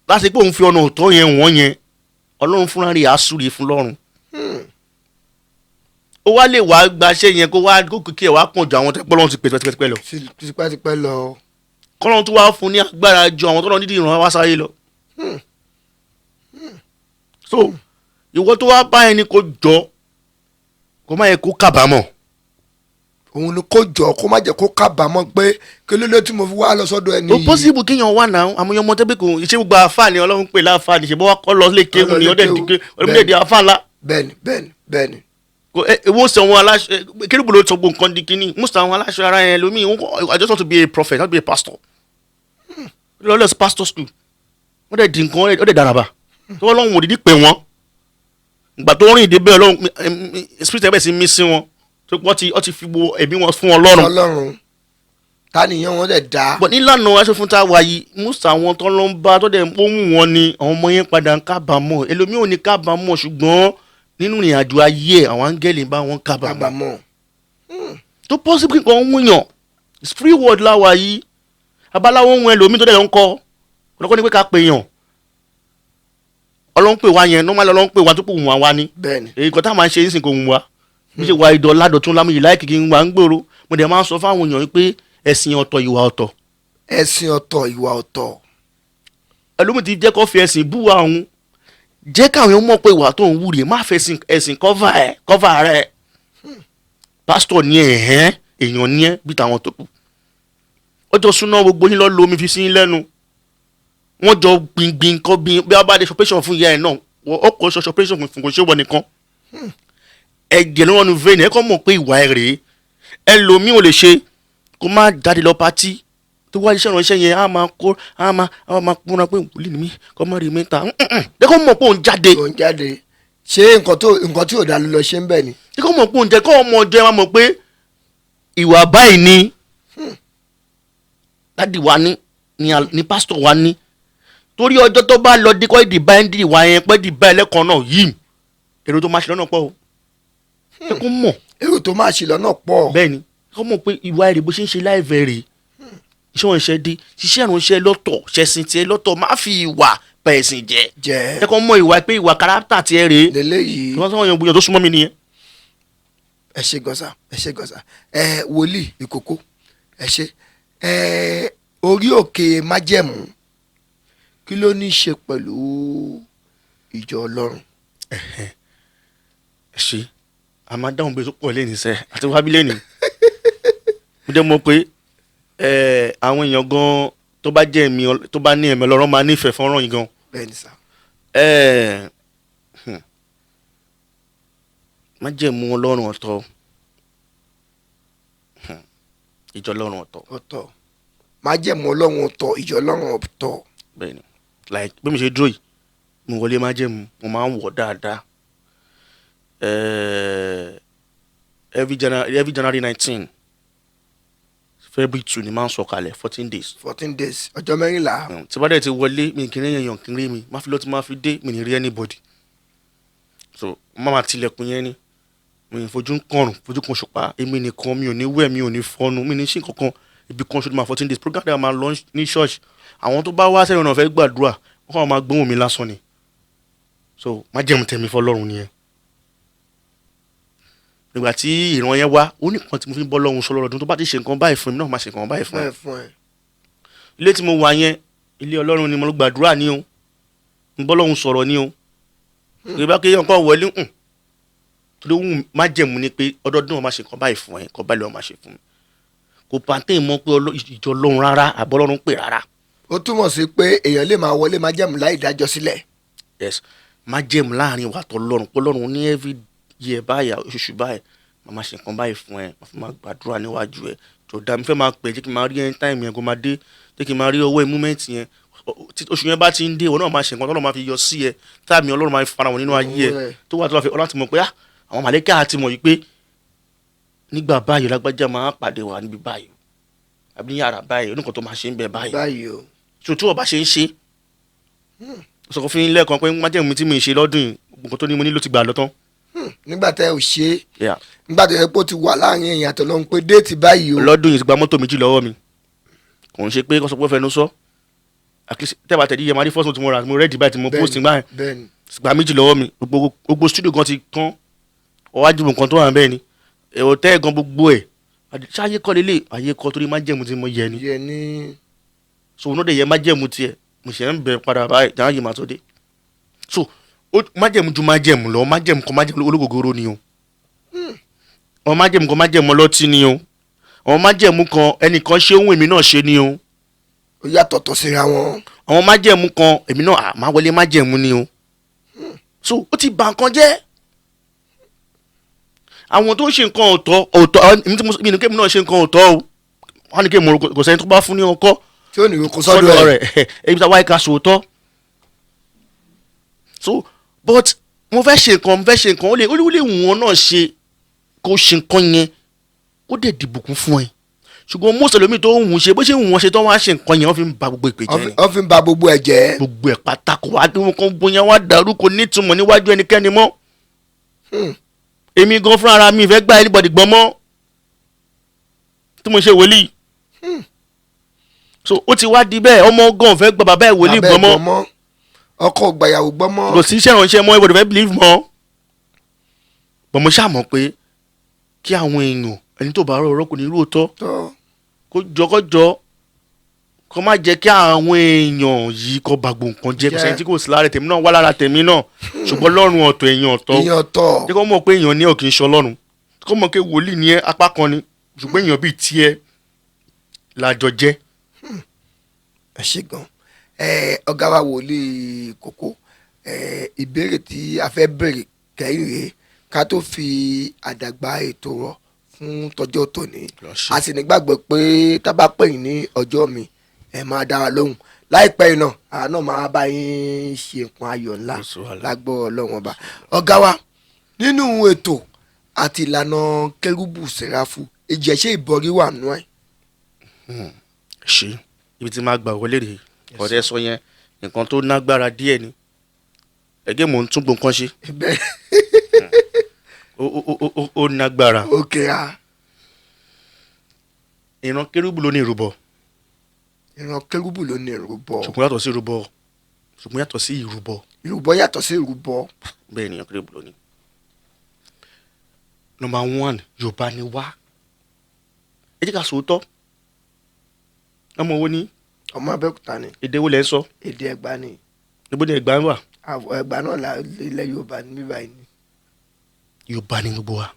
[SPEAKER 1] láti pé òun fi ọ̀nà òótọ́ yẹn wọ́n yẹn, Ọlọ́run fúnra rẹ̀ á súre fún lọ́run. Ó wá lè wá gbaṣẹ́ yẹn, kó wá kó kí ẹ̀ wá pọ̀ ju àwọn tẹ́pẹ́ Ọlọ́run ti pè tipẹ́tipẹ́ lọ.
[SPEAKER 2] Tipẹ́tipẹ́ lọ.
[SPEAKER 1] Kọ́lọ́run tó wá fún ní agbára ju àwọn tọ́lọ́run dídì ìran wá sáyé lọ. So ìwọ tó wá bá ẹni, kó jọ kó má yẹ kó kábàámọ̀.
[SPEAKER 2] Òun ni kó jọ kó má jẹ́ kó kábàámọ̀ pé kí ló dé tí mo fi wá lọ sọ́dọ̀ ẹni
[SPEAKER 1] Ó
[SPEAKER 2] yìí.
[SPEAKER 1] possible kéèyàn wà náà, àmọ́ ọmọ tẹ́gbẹ́ kò ṣé gbogbo àfáà ni Ọlọ́run pè láàfáà ni. Ṣe bọ́ wá kọ́ lọ lé kéwù ni, ó dẹ̀
[SPEAKER 2] Lọ lé
[SPEAKER 1] di
[SPEAKER 2] kéwú.
[SPEAKER 1] ó dẹ̀ di àfáà ńlá.
[SPEAKER 2] bẹ́ẹ̀ni bẹ́ẹ̀ni bẹ́ẹ̀ni.
[SPEAKER 1] Kò ẹ wo sọ àwọn aláṣọ kérúbù ló sọ gbogbo nǹkan di kínní. Most àwọn aláṣọ ara yẹn lómi, I just want to be a prophet, not be a pastor. Lọ sí pastor school, wọ́n dẹ̀ di nǹkan, ó dẹ̀ daraba tó wọ́n lọ́hùn òdìdí pè wọ́n. Ìgbà tó rìn dé bẹ́ẹ̀, Ọlọ́run spirit ẹ̀ bẹ̀ sí mí sí wọn tó wọ́n ti fi wo ẹ̀mí wọn fún Ọlọ́run.
[SPEAKER 2] Ọlọ́run. Táníyàn wọn dẹ̀ dá.
[SPEAKER 1] But nílànà aṣòfin tá a wà yìí, musa àwọn tó ló ń bá tó dẹ̀ ń mú wọn ni àwọn ọmọ yẹn padà ń kábàámọ̀. Ẹlòmíì ò ní kábàámọ̀, ṣùgbọ́n nínú ìrìn àjò ayé ẹ̀, àwọn áńgẹ́lì bá wọn kábàámọ̀.
[SPEAKER 2] Kábàámọ̀.
[SPEAKER 1] Tó possible kí nǹkan ń wúyàn. It's free world láwa yìí. Abaláwo ń wọn ẹlòmíì tó dẹ̀ ló ń kọ́ ọlọ́kọ́ ní pé ká pè yàn. Ọlọ́run pè wá yẹn normal, Ọlọ́run pè wá tó pè wọ́n wá ní.
[SPEAKER 2] Bẹ́ẹ̀ni.
[SPEAKER 1] Èyí kan táwọn máa ń ṣe nísìnyí kò wù wá. Bí ṣe wà ìdọ̀lá dọ̀tún lámúyì láìkì kí n wà ń gbòòrò. Mo dẹ̀ máa ń sọ fáwọn èèyàn pé ẹ̀sìn ọ̀tọ̀, ìwà ọ̀tọ̀.
[SPEAKER 2] Ẹ̀sìn ọ̀tọ̀, ìwà ọ̀tọ̀.
[SPEAKER 1] Ẹlòmíì ti jẹ́ kó fi ẹ̀sìn bú wa òun, jẹ́ káwọn èèyàn mọ̀ pé ìwà tó ń wù rèé. Má fẹ́ ẹ̀sìn cover ẹ̀, cover rẹ̀. Pásítọ̀ ní ẹ̀hẹ́n, èèyàn ní ẹ́ bí tàwọn tó kù. Ọjọ́ súná gbogbo yín lọ lo omi fi sí yín lẹ́nu. Wọ́n jọ gbìngbìn kọ́ bí wọ́n bá dé operation fún ìyá ẹ̀ náà, wọ́n ó kọ́ ṣe operation fún, kò ṣe wọ nìkan. Ẹ̀jẹ̀ ló wọnú vein ẹ̀, kọ́ mọ̀ pé ìwà ẹ̀ rèé. Ẹlòmíì ò lè ṣe kó má jáde lọ party tó wá iṣẹ́ ìránṣẹ́ yẹn, á máa kó á máa kúnra pé wòlíì ni mí, kọ́ má rí mi ta. Jẹ́ kó mọ̀ pé òun jáde.
[SPEAKER 2] Tó ń jáde, ṣé nǹkan tí ò dá ló lọ ṣe ń bẹ̀ ni.
[SPEAKER 1] Jẹ́ kó mọ̀ pé òun jẹ́ kó ọmọ ọjọ́ ẹ máa mọ̀ pé ìwà báyìí ni daddy wa ní ní pásítọ̀ wa ní. Torí ọjọ́ tó bá lọ díkọ́ ìdìbà ẹ̀ ń dì ìwà yẹn pẹ́ dìbà ẹlẹ́kan náà yìí, èrò tó máa ṣe lọ́nà pọ̀ o. Jẹ́ kó mọ̀.
[SPEAKER 2] Èrò tó máa ṣe lọ́nà pọ̀.
[SPEAKER 1] Bẹ́ẹ̀ ni, kó mọ̀ pé ìwà èrè bó ṣe ń ṣe láìfẹ́ rèé. Iṣẹ́ ìránṣẹ́ dé, ṣiṣẹ́ ìránṣẹ́ lọ́tọ̀, ṣẹ̀sìn tiẹ̀ lọ́tọ̀, má fi ìwà bẹ̀ ẹ̀sìn jẹ́.
[SPEAKER 2] Jẹ́.
[SPEAKER 1] Jẹ́ kó mọ̀ ìwà pé ìwà character tiẹ̀ rèé.
[SPEAKER 2] Lélẹ́yìí.
[SPEAKER 1] Wọ́n sọ yẹn gbìyànjú tó súnmọ́ mi nìyẹn.
[SPEAKER 2] Ẹ ṣe gọ́sà, ẹ ṣe gọ́sà. Ẹ wòlíì ìkókó, ẹ ṣe. Ẹ orí òkè májẹ̀mú, kí ló ní í ṣe pẹ̀lú ìjọ Ọlọ́run?
[SPEAKER 1] Ẹ ṣe, a máa dáhùn bí tó pọ̀ lẹ́nu sẹ́ àti wábí lẹ́nu. Mo jẹ́ mọ̀ pé àwọn èèyàn gan tó bá jẹ́ ẹ̀mí tó bá ní ẹ̀mí Ọlọ́run máa nífẹ̀ẹ́ fọ́nrán yìí gan.
[SPEAKER 2] Bẹ́ẹ̀ ni sà.
[SPEAKER 1] Májẹ̀mú Ọlọ́run ọ̀tọ̀, ìjọ Ọlọ́run ọ̀tọ̀.
[SPEAKER 2] Ọ̀tọ̀, májẹ̀mú Ọlọ́run ọ̀tọ̀, ìjọ Ọlọ́run ọ̀tọ̀.
[SPEAKER 1] Bẹ́ẹ̀ ni, like bí mo ṣe dúró yìí, mo wọlé májẹ̀mú, mo máa ń wọ̀ dáadáa. Every January 19, February 2 ni máa ń sọ̀kalẹ̀, 14 days.
[SPEAKER 2] 14 days, ọjọ́ 14.
[SPEAKER 1] Tí bá dẹ̀ ti wọlé, mi kì í rí èèyàn kì í rí mi, má fi lọ tí má fi dé, mi ní rí anybody. So má máa tilẹ̀kùn yẹn ni mi ì fojú kọrùn, fojú kan ṣùpá, èmi nìkan. Mi ò ní wẹ̀, mi ò ní fọnu, mi ní ṣe nǹkan kan, ibi kan ṣoṣo máa 14 days program dẹ̀ máa lọ ní church. Àwọn tó bá wá sẹ́yìn náà fẹ́ gbàdúrà, wọ́n kàn máa gbóhùn mi lásán ni. So májẹ̀mú tẹ̀mí fọlọ́run nìyẹn. Nígbà tí ìran yẹn wá, ó ní nǹkan tí mo fi ń bọ́ lọ́hùn sọ lọ́dún tó bá ti ṣe nǹkan báyìí fún mi náà, máa ṣe nǹkan báyìí fún ẹ.
[SPEAKER 2] Bẹ́ẹ̀ fún ẹ.
[SPEAKER 1] Ilé tí mo wà yẹn, ilé Ọlọ́run ni. Mo lọ gbàdúrà ní o, mo bọ́ lọ́hùn sọ̀rọ̀ ní o. Ìgbà kéèyàn kan wọlé hùn torí òun májẹ̀mú ni pé ọdọọdún wọn máa ṣe nǹkan báyìí fún ẹ, nǹkan báyìí lọ́wọ́ máa ṣe fún mi. Kò pàǹtẹ́ mọ́ pé ìjọ Ọlọ́run rárá, àbọ̀ Ọlọ́run pè rárá.
[SPEAKER 2] Ó túmọ̀ sí pé èèyàn lè máa wọlé májẹ̀mú láì dájọ́ sílẹ̀.
[SPEAKER 1] Yes, májẹ̀mú láàrin wa tó Ọlọ́run pé Ọlọ́run ní every year báyìí, oṣooṣù báyìí, màá máa ṣe nǹkan báyìí fún ẹ, màá fi máa gbàdúrà níwájú ẹ. Jọ̀dá mi fẹ́ máa pè é, jẹ́ kí n máa rí ẹni time yẹn kó máa dé, jẹ́ kí n máa rí ọwọ́ ẹ moment yẹn. Tí oṣù yẹn bá ti ń dé, ìwọ náà máa ṣe nǹkan tọ́lọ́run máa fi yọ sí ẹ, táàmì Ọlọ́run máa fi fara wọn nínú ayé ẹ, tó wà tó wà fi Ọlọ́run ti mọ̀ pé ah, àwọn màlẹ́kà àti mọ̀ yìí pé nígbà báyìí lágbájá máa pàdé wa níbi báyìí àbí ní yàrá báyìí, oníkan tó máa ṣe ń bẹ báyìí.
[SPEAKER 2] Báyìí o.
[SPEAKER 1] So tí wọ́n bá ṣe ń ṣe, sọ fún yín lẹ́ẹ̀kan pé májẹ̀mú tí mi ń ṣe lọ́dún yìí, nǹkan tó ní mo nílò ti gbà lọ tán.
[SPEAKER 2] Nígbà tẹ ò ṣe é,
[SPEAKER 1] Yeah.
[SPEAKER 2] nígbà tó yẹ pé ó ti wà láàrin èèyàn àtọlọ́run pé date báyìí o.
[SPEAKER 1] Lọ́dún yìí ti gba mọ́tò méjì lọ́wọ́ mi. Kò ń ṣe pé kó sọ pé fẹnu sọ. At least tẹ́wà tẹ̀lé yẹ máa rí first note tí mo rà, mo ready báyìí tí mo post nígbà yẹn. Gba méjì lọ́wọ́ mi. Gbogbo studio gan ti kán ọwájú, nǹkan tó wà bẹ́ẹ̀ ni èrò tẹ́ gan gbogbo ẹ̀. Ṣáyé kọ́ lélẹ̀ ayé kọ́ torí májẹ̀mú tí mo yẹ ni.
[SPEAKER 2] Yẹ ní.
[SPEAKER 1] So òun náà dẹ̀ yẹ májẹ̀mú tiẹ̀, mo ṣe ń bẹ̀ padà báyìí, jàǹdà yìí máa tó dé. So májẹ̀mú ju májẹ̀mú lọ. Májẹ̀mú kan, májẹ̀mú ológogoro ni o. Àwọn májẹ̀mú kan, májẹ̀mú ọlọ́tí ni o. Àwọn májẹ̀mú kan, ẹnìkan ṣe ohun èmi náà ṣe ni o.
[SPEAKER 2] Ó yàtọ̀tọ̀ síra wọn.
[SPEAKER 1] Àwọn májẹ̀mú kan, èmi náà máa wọlé májẹ̀mú ni o. So ó ti bà nǹkan jẹ́. Àwọn tó ń ṣe nǹkan ọ̀tọ̀ ọ̀tọ̀, èmi tí mo mi ní kémi náà ṣe nǹkan ọ̀tọ̀ o. Wọ́n ní kémi kò sẹ́ni tó bá fún ní ọkọ́
[SPEAKER 2] tí ó ní kó sọ́dọ̀
[SPEAKER 1] sọ́dọ̀
[SPEAKER 2] ẹ̀.
[SPEAKER 1] Rẹ̀ ebi tí a wáyé ká sòótọ́. So but mo fẹ́ ṣe nǹkan, mo fẹ́ ṣe nǹkan, ó lè wù wọ́n náà ṣe kó ṣe nǹkan yẹn, kó dẹ̀ dìbùkún fún ẹ. Ṣùgbọ́n mùsùlùmí tó ń wùn ṣe bó ṣe ń wùn ṣe tó wọ́n á ṣe nǹkan yẹn, wọ́n fi ń ba gbogbo ìpè jẹ́ ni.
[SPEAKER 2] Wọ́n fi ń ba gbogbo ẹ̀ jẹ́.
[SPEAKER 1] Gbogbo ẹ̀ pátákó wá tí wọn kàn bóyá wá dàrú, kò nítumọ̀ níwájú ẹnikẹ́ni mọ́. Èmi gan fúnra ara mi ìfẹ́ gba anybody gbọ́n mọ́ tí mo ṣe wòlíì. So ó ti wá di bẹ́ẹ̀, ọmọ gan fẹ́ gba bàbá ẹ̀ wòlíì
[SPEAKER 2] Bàbá ẹ̀
[SPEAKER 1] gbọ́n mọ́.
[SPEAKER 2] gbọ́n mọ́, ọkọ gbàyàwó gbọ́n mọ́.
[SPEAKER 1] Kò sí iṣẹ́ ìránṣẹ́ mọ́, everybody fẹ́ believe mọ́. Bọ́n mo ṣáà mọ̀ pé kí àwọn èèyàn, ẹni tó bá rọ ọ̀rọ̀ kò ní irú òótọ́.
[SPEAKER 2] Tọ́.
[SPEAKER 1] Kó jọ, kó jọ, kó má jẹ́ kí àwọn èèyàn yìí kó ba gbogbo nǹkan jẹ́. Kò
[SPEAKER 2] Jẹ́.
[SPEAKER 1] sẹ́ni tí kò sí lára tèmi náà, wá lára tèmi náà, ṣùgbọ́n Ọlọ́run ọ̀tọ̀, èèyàn ọ̀tọ̀.
[SPEAKER 2] Èèyàn tọ̀.
[SPEAKER 1] Jẹ́ kó mọ̀ pé èèyàn ní ò kì í ṣe Ọlọ́run, kó mọ̀ pé wòlíì ní ẹ́ apá kan ni, ṣùgbọ́n èèyàn bíi tiẹ̀ lájọ jẹ́.
[SPEAKER 2] Ẹ ṣe gan ẹ, ọ̀gá wa wòlíì Kókó. Ẹ ìbéèrè tí a fẹ́ béèrè kẹ́yìn rèé ká tó fi àdàgbà ètò rọ̀ fún tọjọ́ tòní. A sì nígbàgbọ́ pé tá bá pè yín ní ọjọ́ mi, ẹ máa dá wa lóhùn láìpẹ́ yìí náà. Àá náà máa bá yín ṣe nǹkan ayọ̀ ńlá.
[SPEAKER 1] Kò sí wàhálà.
[SPEAKER 2] Lágbọ́ Ọlọ́run Ọba. Ọ̀gá wa, nínú ètò àti ìlànà Kérúbù Sẹ́ráfù, ìjẹ́sẹ̀ ìbọrí wà nù ẹ̀?
[SPEAKER 1] Ṣe ibi tí máa gbà wọlé rèé. Ọ̀rẹ́ sọ yẹn, nǹkan tó nágbára díẹ̀ ni. Ẹgẹ́ mò ń tún gbọ̀n kan ṣe.
[SPEAKER 2] Bẹ́ẹ̀.
[SPEAKER 1] Ó nágbára.
[SPEAKER 2] Òkè a.
[SPEAKER 1] Ìran kérúbù ló ní ìrúbọ.
[SPEAKER 2] Ìran Kérúbù ló ní ìrúbọ.
[SPEAKER 1] Ṣùgbọ́n yàtọ̀ sí ìrúbọ, ṣùgbọ́n yàtọ̀ sí ìrúbọ.
[SPEAKER 2] Ìrúbọ yàtọ̀ sí ìrúbọ.
[SPEAKER 1] Bẹ́ẹ̀ ni, ìran kérúbù ló ní. Number one, Yorùbá ni wá, ẹ jẹ́ ká sòótọ́. Ọmọ wo ni?
[SPEAKER 2] Ọmọ Abẹ́òkúta ni.
[SPEAKER 1] Èdè wo lẹ́ ń sọ?
[SPEAKER 2] Èdè Ẹ̀gbá ni.
[SPEAKER 1] Níbo ni Ẹ̀gbá ń wà?
[SPEAKER 2] Àwọ̀ Ẹ̀gbá náà la ilẹ̀ Yorùbá ní bíbá yìí ni.
[SPEAKER 1] Yorùbá ni gbogbo wa.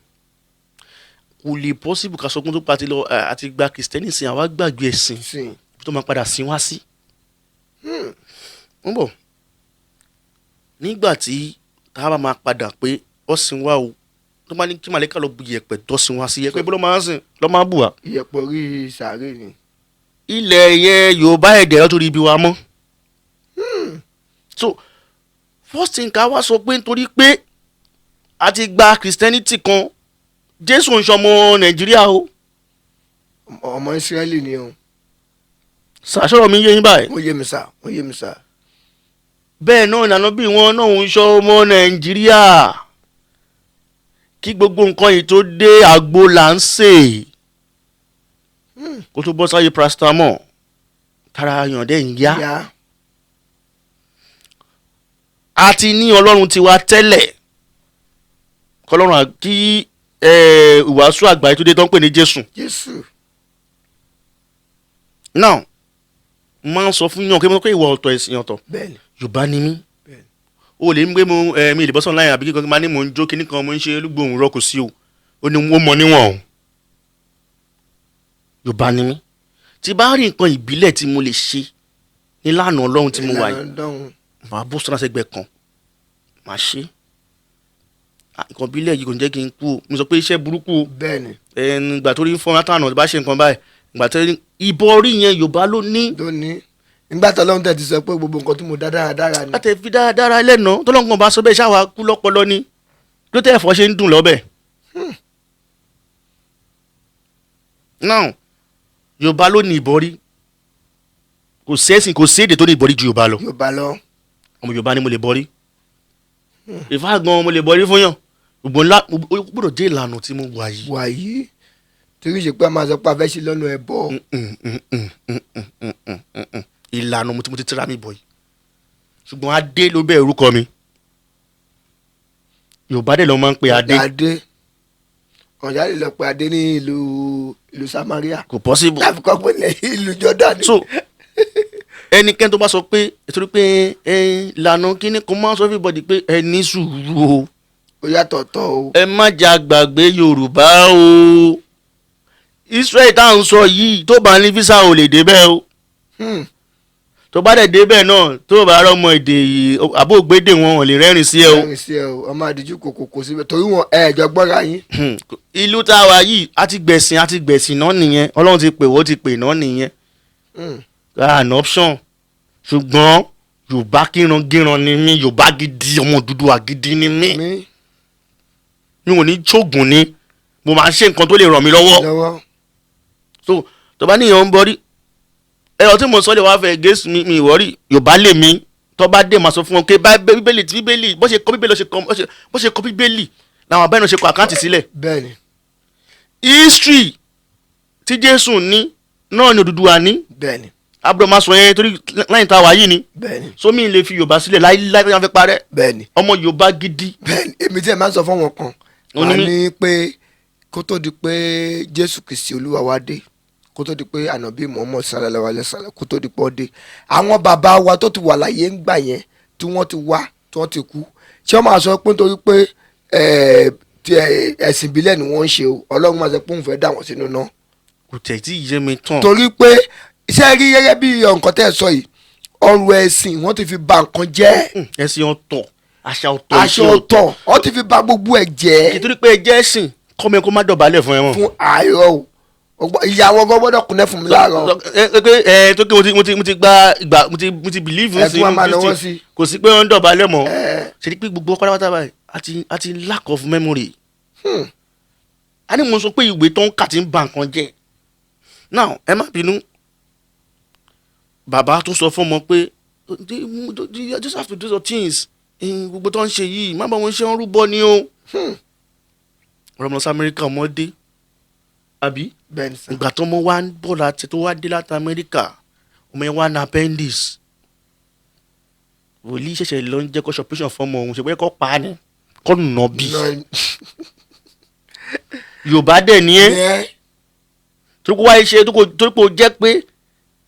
[SPEAKER 1] Kò lè possible ká sọkún tó pa ti lọ àti gba Kristẹni sìn, àwa gbàgbé ẹ̀sìn
[SPEAKER 2] sìn
[SPEAKER 1] tó máa padà sin wá sí. Ń bọ̀ nígbà tí tá a bá máa padà pé ó sin wá o, tó bá ní kí màlẹ́kà lọ bu yẹ̀pẹ̀ tó sin wá sí, yẹ̀pẹ̀ bó ló máa ń sìn lọ́ máa bù wá.
[SPEAKER 2] Ìyẹ̀pọ̀ orí sàárè ni.
[SPEAKER 1] Ilẹ̀ yẹn, Yorùbá ẹ̀dẹ̀ lọ́tọ́ ibi wa mọ́. So first thing, ká wá sọ pé nítorí pé a ti gba Christianity kan, Jésù ń ṣọmọ Nàìjíríà o.
[SPEAKER 2] Ọmọ Ísírẹ́lì ni o.
[SPEAKER 1] Sàṣọrọ mi yé yín báyìí?
[SPEAKER 2] Ó yé mi sà, ó yé mi sà.
[SPEAKER 1] Bẹ́ẹ̀ náà ìlànà bí wọn náà ń ṣọmọ Nàìjíríà. Kí gbogbo nǹkan yìí tó dé, àgbo là ń sè kó tó bọ́ sáyé paracetamol tara yànjẹ́ ń yá.
[SPEAKER 2] Yá.
[SPEAKER 1] A ti ní Ọlọ́run tiwa tẹ́lẹ̀ kọlọ́run kí ìwàásù àgbáyé tó dé tó ń pè ní Jésù.
[SPEAKER 2] Jésù.
[SPEAKER 1] Now, máa ń sọ fún yàn kí mo pé ìwà ọ̀tọ̀, ẹ̀sìn ọ̀tọ̀.
[SPEAKER 2] Bẹ́ẹ̀ni.
[SPEAKER 1] Yorùbá ni mí.
[SPEAKER 2] Bẹ́ẹ̀ni.
[SPEAKER 1] O lè ń gbé mo mi ìlè bọ́sàn láyìn àbí kíkan máa ní mò ń jó kíní kan, mo ń ṣe olúgbòhùn rọ, kò sí o. Ó ní ó mọ níwọ̀n o. Yorùbá ni mí. Tí bá rí nǹkan ìbílẹ̀ tí mo lè ṣe nílànà Ọlọ́run tí mo wà yìí,
[SPEAKER 2] Ìlànà dánwò.
[SPEAKER 1] màá bó sọ́nà sẹ́gbẹ̀ẹ́ kan, màá ṣe. Ah, nǹkan ìbílẹ̀ yìí kò ní jẹ́ kí n kú o. Mo sọ pé iṣẹ́ burúkú o.
[SPEAKER 2] Bẹ́ẹ̀ni.
[SPEAKER 1] Ẹni ìgbà tó rí fún látànà bá ṣe nǹkan báyìí, ìgbà tó rí ìbọrí yẹn, Yorùbá ló ní.
[SPEAKER 2] Tó ní nígbà tó Ọlọ́run tẹ̀ ti sọ pé gbogbo nǹkan tí mo dá dáradára ni.
[SPEAKER 1] Láti fi dáradára lẹ́nà tọ́lọ́ngàn bá sọ bẹ́ẹ̀, ṣáwa kú lọ́pọlọ ni ló tẹ́ ẹ̀fọ́ ṣe ń dùn lọ́bẹ̀. Now, Yorùbá ló ní ìbọrí. Kò sẹ́sìn, kò sí èdè tó ní ìbọrí ju Yorùbá lọ.
[SPEAKER 2] Yorùbá lọ.
[SPEAKER 1] Ọmọ Yorùbá ni, mo lè bọrí ìfá gan, mo lè bọrí fún yàn. Gbogbo ńlá ó gbọ́dọ̀ jẹ́ ìlànà tí mo wà yìí.
[SPEAKER 2] Wà yìí torí ṣe pé a máa sọ pé a fẹ́ ṣe lọ́nà ẹ̀bọ.
[SPEAKER 1] Ìlànà mo ti tíra mi bọ̀ yìí, ṣùgbọ́n Adé ló bẹ́ẹ̀ orúkọ mi. Yorùbá dẹ̀ ló máa ń pe Adé.
[SPEAKER 2] Adé ọ̀yá lè lọ pé Adé ní ìlú Samaria.
[SPEAKER 1] Kò possible.
[SPEAKER 2] Láfi kọ́ pé ilẹ̀ ìlú Jordan.
[SPEAKER 1] So ẹnikẹ́ni tó bá sọ pé torí pé ẹ ìlànà kíní kan, máa ń sọ everybody pé ẹ ní sùúrù o.
[SPEAKER 2] Ó yàtọ̀ tọ̀ o.
[SPEAKER 1] Ẹ má jà gbàgbé Yorùbá o. Israel tá à ń sọ yìí, tó bá ní visa ò lè débẹ̀ o. Tó bá dẹ̀ débẹ̀ náà, tó bá rọ́mọ èdè àbó gbédè wọn, ò lè rẹ́rìn sí ẹ o.
[SPEAKER 2] Rẹ́rìn sí ẹ o. Ọmọ àdìjú kòkò kò síbẹ̀ torí wọn ẹ jọ gbọ́ra yín.
[SPEAKER 1] Ìlú tá a wà yìí, a ti gbẹ̀sìn, a ti gbẹ̀sìn náà nìyẹn. Ọlọ́run ti pè wọ́n, ti pè náà nìyẹn. An option, ṣùgbọ́n Yorùbá kíran-gíran ni mí. Yorùbá gidi, ọmọ Odùduwà gidi ni mí.
[SPEAKER 2] Mi.
[SPEAKER 1] Mi ò ní ṣoògùn ni, mo máa ń ṣe nǹkan tó lè ràn mí lọ́wọ́.
[SPEAKER 2] Lọ́wọ́.
[SPEAKER 1] So Tó bá níyàn ń bọ́rí ẹ̀rọ tí mo sọ lè wá fẹ́ gẹ́sù mi, mi ìwọ́rí Yorùbá lè mi. Tó bá dé, máa sọ fún wọn pé Bíbélì tí Bíbélì bó ṣe kọ Bíbélì, bó ṣe kọ Bíbélì làwọn abẹ́nu ṣe kọ account sílẹ̀. History tí Jésù ní náà ni Odùduwà ní. Abúlé máa sọ yẹn torí láyìn tá a wà yìí ni. Sómi lè fi Yorùbá sílẹ̀ láíláí tó yàn fẹ́ parẹ́. Ọmọ Yorùbá gidi.
[SPEAKER 2] Bẹ́ẹ̀ni, èmi tí ẹ máa ń sọ fún wọn kan
[SPEAKER 1] Ó
[SPEAKER 2] wà
[SPEAKER 1] ní
[SPEAKER 2] ní pé kó tó di pé Jésù Kristi Olúwa wa dé, kó tó di pé Ànábì Muhammad sallallahu alaihi wasallam, kó tó di pé ó dé, àwọn bàbá wa tó ti wà láyé ń gbà yẹn, tí wọ́n ti wá, tí wọ́n ti kú, ṣé wọ́n máa sọ pé nítorí pé tí, ẹ̀sìn ìbílẹ̀ ni wọ́n ń ṣe o, Ọlọ́run máa sọ pé òun fẹ́ dà wọ́n sínú náà?
[SPEAKER 1] Kò tẹ̀ tí ì yé mi tán.
[SPEAKER 2] Torí pé iṣẹ́ rí gẹ́gẹ́ bí nǹkan tẹ́ ẹ sọ yìí, ọ̀rọ̀ ẹ̀sìn wọ́n ti fi ba nǹkan jẹ́.
[SPEAKER 1] Ẹ̀sìn ọ̀tọ̀, àṣà ọ̀tọ̀,
[SPEAKER 2] Aṣọ ọ̀tọ̀, wọ́n ti fi ba gbogbo ẹ̀ jẹ́.
[SPEAKER 1] Nítorí pé ẹ jẹ́ ẹ̀sìn kọ́mi kó má dọ̀bálẹ̀ fún ẹ mọ́.
[SPEAKER 2] Fún àárọ̀ o, ìyàwó ọgọ́ gbọ́dọ̀ kúnlẹ̀ fún mi láàárọ̀.
[SPEAKER 1] Ẹ ẹ ẹ tó kí mo ti gba ìgbà mo ti believe
[SPEAKER 2] Ẹ tún wá máa lọ́wọ́ sí.
[SPEAKER 1] Kò sí pé wọ́n ń dọ̀bálẹ̀ mọ́.
[SPEAKER 2] Ẹ.
[SPEAKER 1] Ṣe ni pé gbogbo pátápátá báyìí àti lack of memory. A ní mo sọ pé ìwé tó ń kà ti ń ba nǹkan jẹ́. Now, ẹ má bínú, bàbá tún sọ fún ọmọ pé you just have to do some things. Gbogbo tó ń ṣe yìí, má bá wọn ṣe, ń rúbọ ni o. Ọ̀rọ̀ ọmọ sí Amẹ́ríkà, ọmọdé àbí?
[SPEAKER 2] Bẹ́ẹ̀ni sà.
[SPEAKER 1] Ìgbà tó ọmọ wa ń bọ̀ láti tó wá dé láti Amẹ́ríkà, ọmọ yẹn wá ní appendix. Wòlíì ṣẹ̀ṣẹ̀ lọ ń jẹ́ kó ṣe operation fọ́mọ òun, ṣe pé kó pa á ní kó nà bí. Yorùbá dẹ̀ ní ẹ́. Torí pé wáyé ṣe torí pé o jẹ́ pé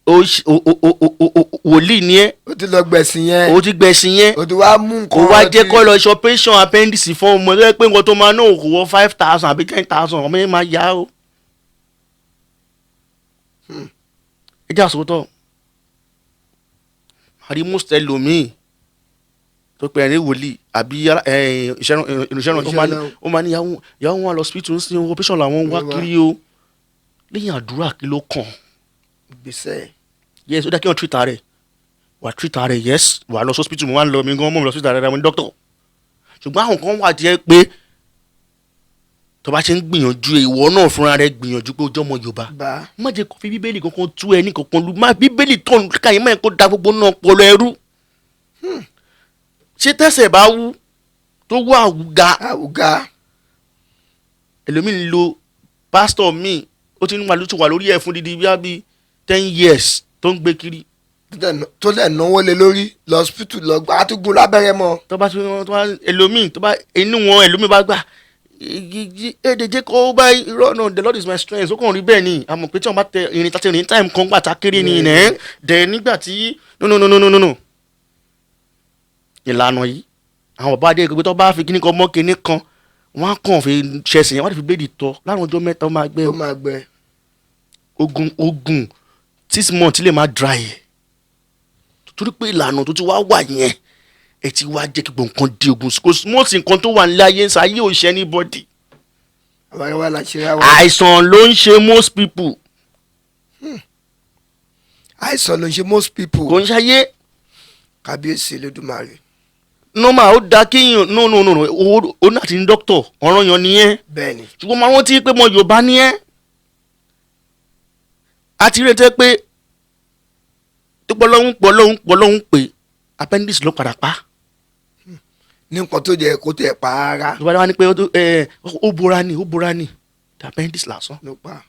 [SPEAKER 1] o ṣ- o o o o o wòlíì ní ẹ́.
[SPEAKER 2] O ti lọ gbẹ̀sìn yẹn.
[SPEAKER 1] O ti gbẹ̀sìn yẹn.
[SPEAKER 2] O ti wá mú nǹkan.
[SPEAKER 1] Kò wá jẹ́ kó lọ ṣe operation appendix fún ọmọ ẹ pé nǹkan tó máa náà kò wọ 5,000 àbí 10,000, ọmọ yẹn máa yá o. Ẹ jẹ́ àsòótọ́ àrí most ẹlòmíì tó pe ẹni wòlíì àbí ìṣẹ́ràn ó máa ní ìyàwó wọn lọ hospital ń sin operation làwọn ń wá
[SPEAKER 2] Wá.
[SPEAKER 1] kiri o. Lẹ́yìn àdúrà, kí ló kàn?
[SPEAKER 2] Gbèsè.
[SPEAKER 1] Yes, ó dá kí wọ́n treat rẹ̀, wà treat rẹ̀. Yes, wà lọ hospital, mo wá ń lọ, mi gan mọ̀ mi lọ hospital rẹ̀, mo ní doctor. Ṣùgbọ́n àwọn kan wà jẹ́ pé tó bá ṣe ń gbìyànjú, ìwọ náà fúnra rẹ̀ gbìyànjú pé ojú ọmọ Yorùbá
[SPEAKER 2] Bá.
[SPEAKER 1] má jẹ́ kó fi Bíbélì kankan tú ẹ ní kankan lu má Bíbélì tó ń ká yín, má yẹn kó da gbogbo náà pọlọ ẹrú. Ṣé tẹ́sẹ̀ bá wú tó wú àwùga?
[SPEAKER 2] Àwùgá.
[SPEAKER 1] Ẹlòmíì ń lo pásítọ̀ míì, ó ti ń wà lóṣù wà lórí ẹ̀ fún dídí bíi 10 years tó ń gbé kiri.
[SPEAKER 2] Tó dẹ̀ náwó lé lórí lọ hospital, lọ gbà á tún gún lábẹ́rẹ́ mọ́.
[SPEAKER 1] Tó bá tún tó bá ẹlòmíì, tó bá inú wọn, ẹlòmíì bá gbà èdè jẹ́ kó bá irọ́ náà. The Lord is my strength, ó kàn rí bẹ́ẹ̀ ni. Àmọ́ pé tí wọ́n bá tẹ irin tàti irin time kan gbà tá kéré ni ìnẹ́ dẹ̀ nígbà tí no, no, no, no, no, no, no, ìlànà yìí, àwọn bàbá adé gbogbo tó bá fi kíní kan mọ́ kíní kan, wọ́n á kàn fi ṣẹ̀sìn yẹn, wọ́n á fi bléèdì tọ́ láwọn ọjọ́ 3, ó máa gbẹ.
[SPEAKER 2] Ó máa gbẹ.
[SPEAKER 1] Ogun 6 months lè má dry ẹ̀, torí pé ìlànà tó ti wá wà yẹn, ẹ ti wá jẹ́ kí gbogbo nǹkan di ogun. Kò sí nǹkan tó wà nílé ayé ń sa ayé ò ṣe anybody.
[SPEAKER 2] Àwọn ará wa la ṣe ra wa.
[SPEAKER 1] Àìsàn ló ń ṣe most people.
[SPEAKER 2] Àìsàn ló ń ṣe most people.
[SPEAKER 1] Kò ń ṣayé.
[SPEAKER 2] Kábíyèsí Elédùmarè.
[SPEAKER 1] Normal, ó da kéèyàn, no, no, no, no, owó ó náà ti ní doctor, ọ̀ràn yan nìyẹn. Ṣùgbọ́n máa rántí pé mo Yorùbá ní ẹ́ àti retí pé tó pọ̀ lọ́hún pọ̀ lọ́hún pọ̀ lọ́hún pé appendix ló padà pa.
[SPEAKER 2] Ní nǹkan tó jẹ kó tẹ̀ pa ara.
[SPEAKER 1] Tó bá wá ní pé ó bora ni, ó bora ni, appendix lásán.
[SPEAKER 2] Ló pa.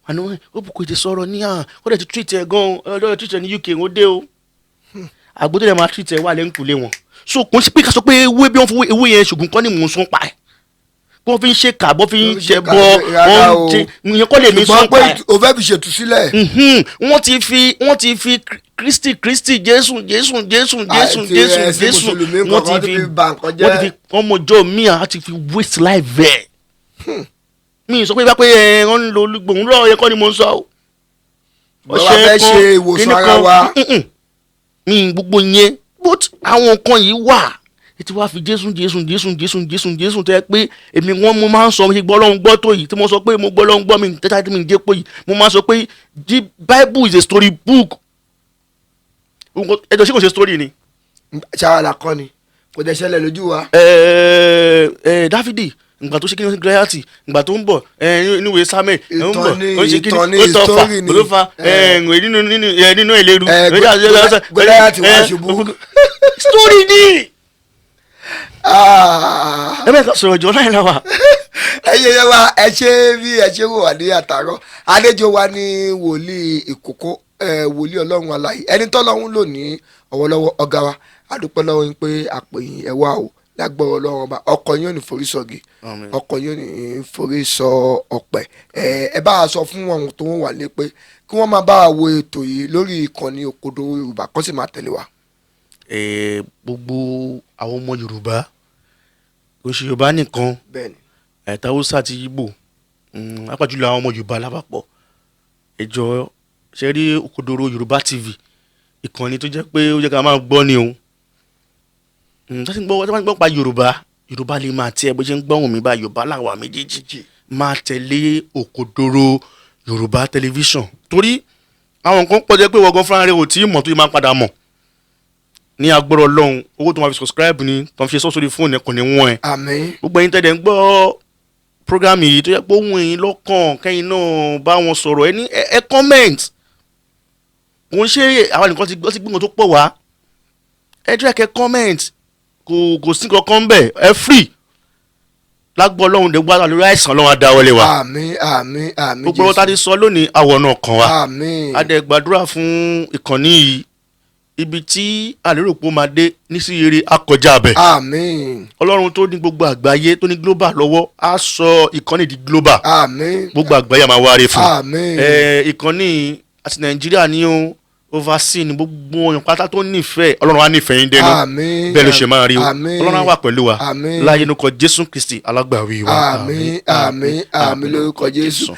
[SPEAKER 1] Àná ó bù kò tè sọ̀rọ̀ ní à ó dẹ̀ ti treat ẹ̀ gan, ó dẹ̀ treat ẹ̀ ní UK, ó dé o, àgbo tó dẹ̀ máa treat ẹ̀ wà lẹ́ńkùlé wọn. So kò ń sí pé ká sọ pé ewé bí wọ́n fowó ewé yẹn ṣògùn kọ́ ni mò ń sún pa ẹ̀, bí wọ́n fi ń ṣe kà bọ́ fi ń
[SPEAKER 2] Wọ́n fi ń ṣe
[SPEAKER 1] ṣe
[SPEAKER 2] kà,
[SPEAKER 1] bọ́
[SPEAKER 2] rárá
[SPEAKER 1] wọ́n
[SPEAKER 2] o.
[SPEAKER 1] ń ṣe ìyẹn kọ́ lè mi sún
[SPEAKER 2] Ṣùgbọ́n
[SPEAKER 1] pa
[SPEAKER 2] pé
[SPEAKER 1] ẹ̀.
[SPEAKER 2] o fẹ́ fi ṣètúsílẹ̀.
[SPEAKER 1] Wọ́n ti fi Kristi, Kristi, Jésù, Jésù, Jésù, Jésù,
[SPEAKER 2] Àti
[SPEAKER 1] Jésù,
[SPEAKER 2] ẹ̀sìn
[SPEAKER 1] Jésù,
[SPEAKER 2] Mùsùlùmí
[SPEAKER 1] wọ́n
[SPEAKER 2] kọ̀ọ̀kan
[SPEAKER 1] ti
[SPEAKER 2] ti
[SPEAKER 1] fi
[SPEAKER 2] fi bà nǹkan jẹ́.
[SPEAKER 1] Wọ́n ti fi ọmọ ọjọ́ míì á ti fi waste life ẹ̀. Mi sọ pé bá pé ẹ wọ́n ń lo olúgbòhùn lọ́wọ́ yẹn kọ́ ni mo ń sọ o.
[SPEAKER 2] Bọ́lá fẹ́ ṣe ìwòsàn ara wa.
[SPEAKER 1] Mi gbogbo yẹn, but àwọn nǹkan yìí wà ẹ ti wá fi Jésù, Jésù, Jésù, Jésù, Jésù, Jésù tẹ́ pé èmi wọ́n mo máa ń sọ, mo ṣe gbọ́ Ọlọ́run gbọ́ tó yìí, tí mo sọ pé mo gbọ́ Ọlọ́run gbọ́ mi tẹ́tà tí mi ń jẹ́ pé yìí, mo máa sọ pé the Bible is a story book. Ẹjọ́ ṣé kò ṣe story ni?
[SPEAKER 2] Ṣàwàlà kọ́ ni kò dẹ̀ ṣẹlẹ̀ lójú wa.
[SPEAKER 1] Ẹ ẹ Dáfídì Ìgbà tó ṣe kíni Goliath, ìgbà tó ń bọ̀ nínú ìwé Samuel, ń bọ̀,
[SPEAKER 2] Ìtàn ni,
[SPEAKER 1] ó ń ṣe kíni,
[SPEAKER 2] ìtàn ni,
[SPEAKER 1] ó tọfà
[SPEAKER 2] story ni.
[SPEAKER 1] ló fa nínú ìléru.
[SPEAKER 2] Goliath wá ṣubú.
[SPEAKER 1] Story ni.
[SPEAKER 2] Ah.
[SPEAKER 1] Ẹ bẹ́ẹ̀ ká sọ̀rọ̀ jọ láì láwà.
[SPEAKER 2] Ẹyẹ yẹn wa, ẹ ṣe bí ẹ ṣe wò wá ní àtàárọ̀. Àlejò wa ní wòlíì Ìkókó, wòlíì Ọlọ́run alààyè, ẹni tọ́lọ́run lò ní ọwọ́lọ́wọ́. Ọ̀gá wa, àdúpẹ́ lọ́wọ́ yín pé àpè yín, ẹ wá o. Lágbọ́rọ̀ Ọlọ́run Ọba, ọkọ̀ yín ò ní forí sọ̀gì.
[SPEAKER 1] Àmín.
[SPEAKER 2] Ọkọ̀ yín ò ní forí sọ ọ̀pẹ. Ẹ bá a sọ fún àwọn tó wà lé pé kí wọ́n máa bá a wo ètò yìí lórí ìkànnì Òkodoro Yorùbá, kó sì máa tẹ̀lé wa.
[SPEAKER 1] Gbogbo àwọn ọmọ Yorùbá, kò ṣe Yorùbá nìkan, ẹ̀ta Haúsá àti Ìgbò, pàápàá jùlọ àwọn ọmọ Yorùbá lápapọ̀, ẹ jọ̀ọ́, ṣe rí Òkodoro Yorùbá TV, ìkànnì tó jẹ́ pé ó jẹ́ ká máa gbọ́ ni o. Tó ti ń gbọ́, tó bá ń gbọ́ pa Yorùbá, Yorùbá lè máa tiẹ̀ bó ṣe ń gbọ́hùn mi bá Yorùbá làwà méjèèjì, máa tẹ̀lé Òkodoro Yorùbá Tẹlifíṣàn, torí àwọn nǹkan pọ̀ jẹ́ pé wọ́n gan fúnra rẹ̀ ò tí ì mọ̀ tó yẹ máa padà mọ̀ ní agbọ́rọ̀ Ọlọ́run. Owó tó máa fi subscribe ni tó ń fi sọ́ sórí fóònù ẹ̀ kò ní wọ́n ẹ̀.
[SPEAKER 2] Àmín.
[SPEAKER 1] Gbogbo ẹ̀yin tẹ́lẹ̀ ń gbọ́ program yìí, tó yẹ pé ó wù yín lọ́kàn kẹ́yìn náà bá wọn sọ̀rọ̀, ẹ ní ẹ comment. Kò ń ṣe àwọn nìkan ti gbọ́ sí gbìngàn tó pọ̀ wá. Ẹ jẹ́ kẹ́ comment, kò sí kankan bẹ́ẹ̀, ẹ free. Lágbọ́ Ọlọ́run dẹ̀ gbádùn lórí àìsàn, Ọlọ́run á dáwọ́lé wa.
[SPEAKER 2] Àmín, àmín, àmín.
[SPEAKER 1] Gbogbo ọ̀rọ̀ tá a ti sọ lónìí, àwọ̀ náà kàn wá.
[SPEAKER 2] Àmín.
[SPEAKER 1] A dẹ̀ gbàdúrà fún ìkànnì yìí, ibi tí àlérò pé ó máa dé nísìnyẹrẹ akọjá bẹ̀.
[SPEAKER 2] Àmín.
[SPEAKER 1] Ọlọ́run tó ní gbogbo àgbáyé, tó ní global lọ́wọ́, á sọ ìkànnì di global.
[SPEAKER 2] Àmín.
[SPEAKER 1] Gbogbo àgbáyé á máa wáre fún.
[SPEAKER 2] Àmín.
[SPEAKER 1] Ìkànnì àti Nàìjíríà ní o, overseas ní, gbogbo ọyàn pátá tó nífẹ̀ẹ́ Ọlọ́run á nífẹ̀ẹ́ yín dẹnu.
[SPEAKER 2] Àmín.
[SPEAKER 1] Bẹ́ẹ̀ ló ṣe máa rí o.
[SPEAKER 2] Àmín.
[SPEAKER 1] Ọlọ́run á wà pẹ̀lú wa
[SPEAKER 2] Àmín.
[SPEAKER 1] láyé nukọ Jésù Kristi alágbàwí wa.
[SPEAKER 2] Àmín, àmín, àmín lórúkọ Jésù.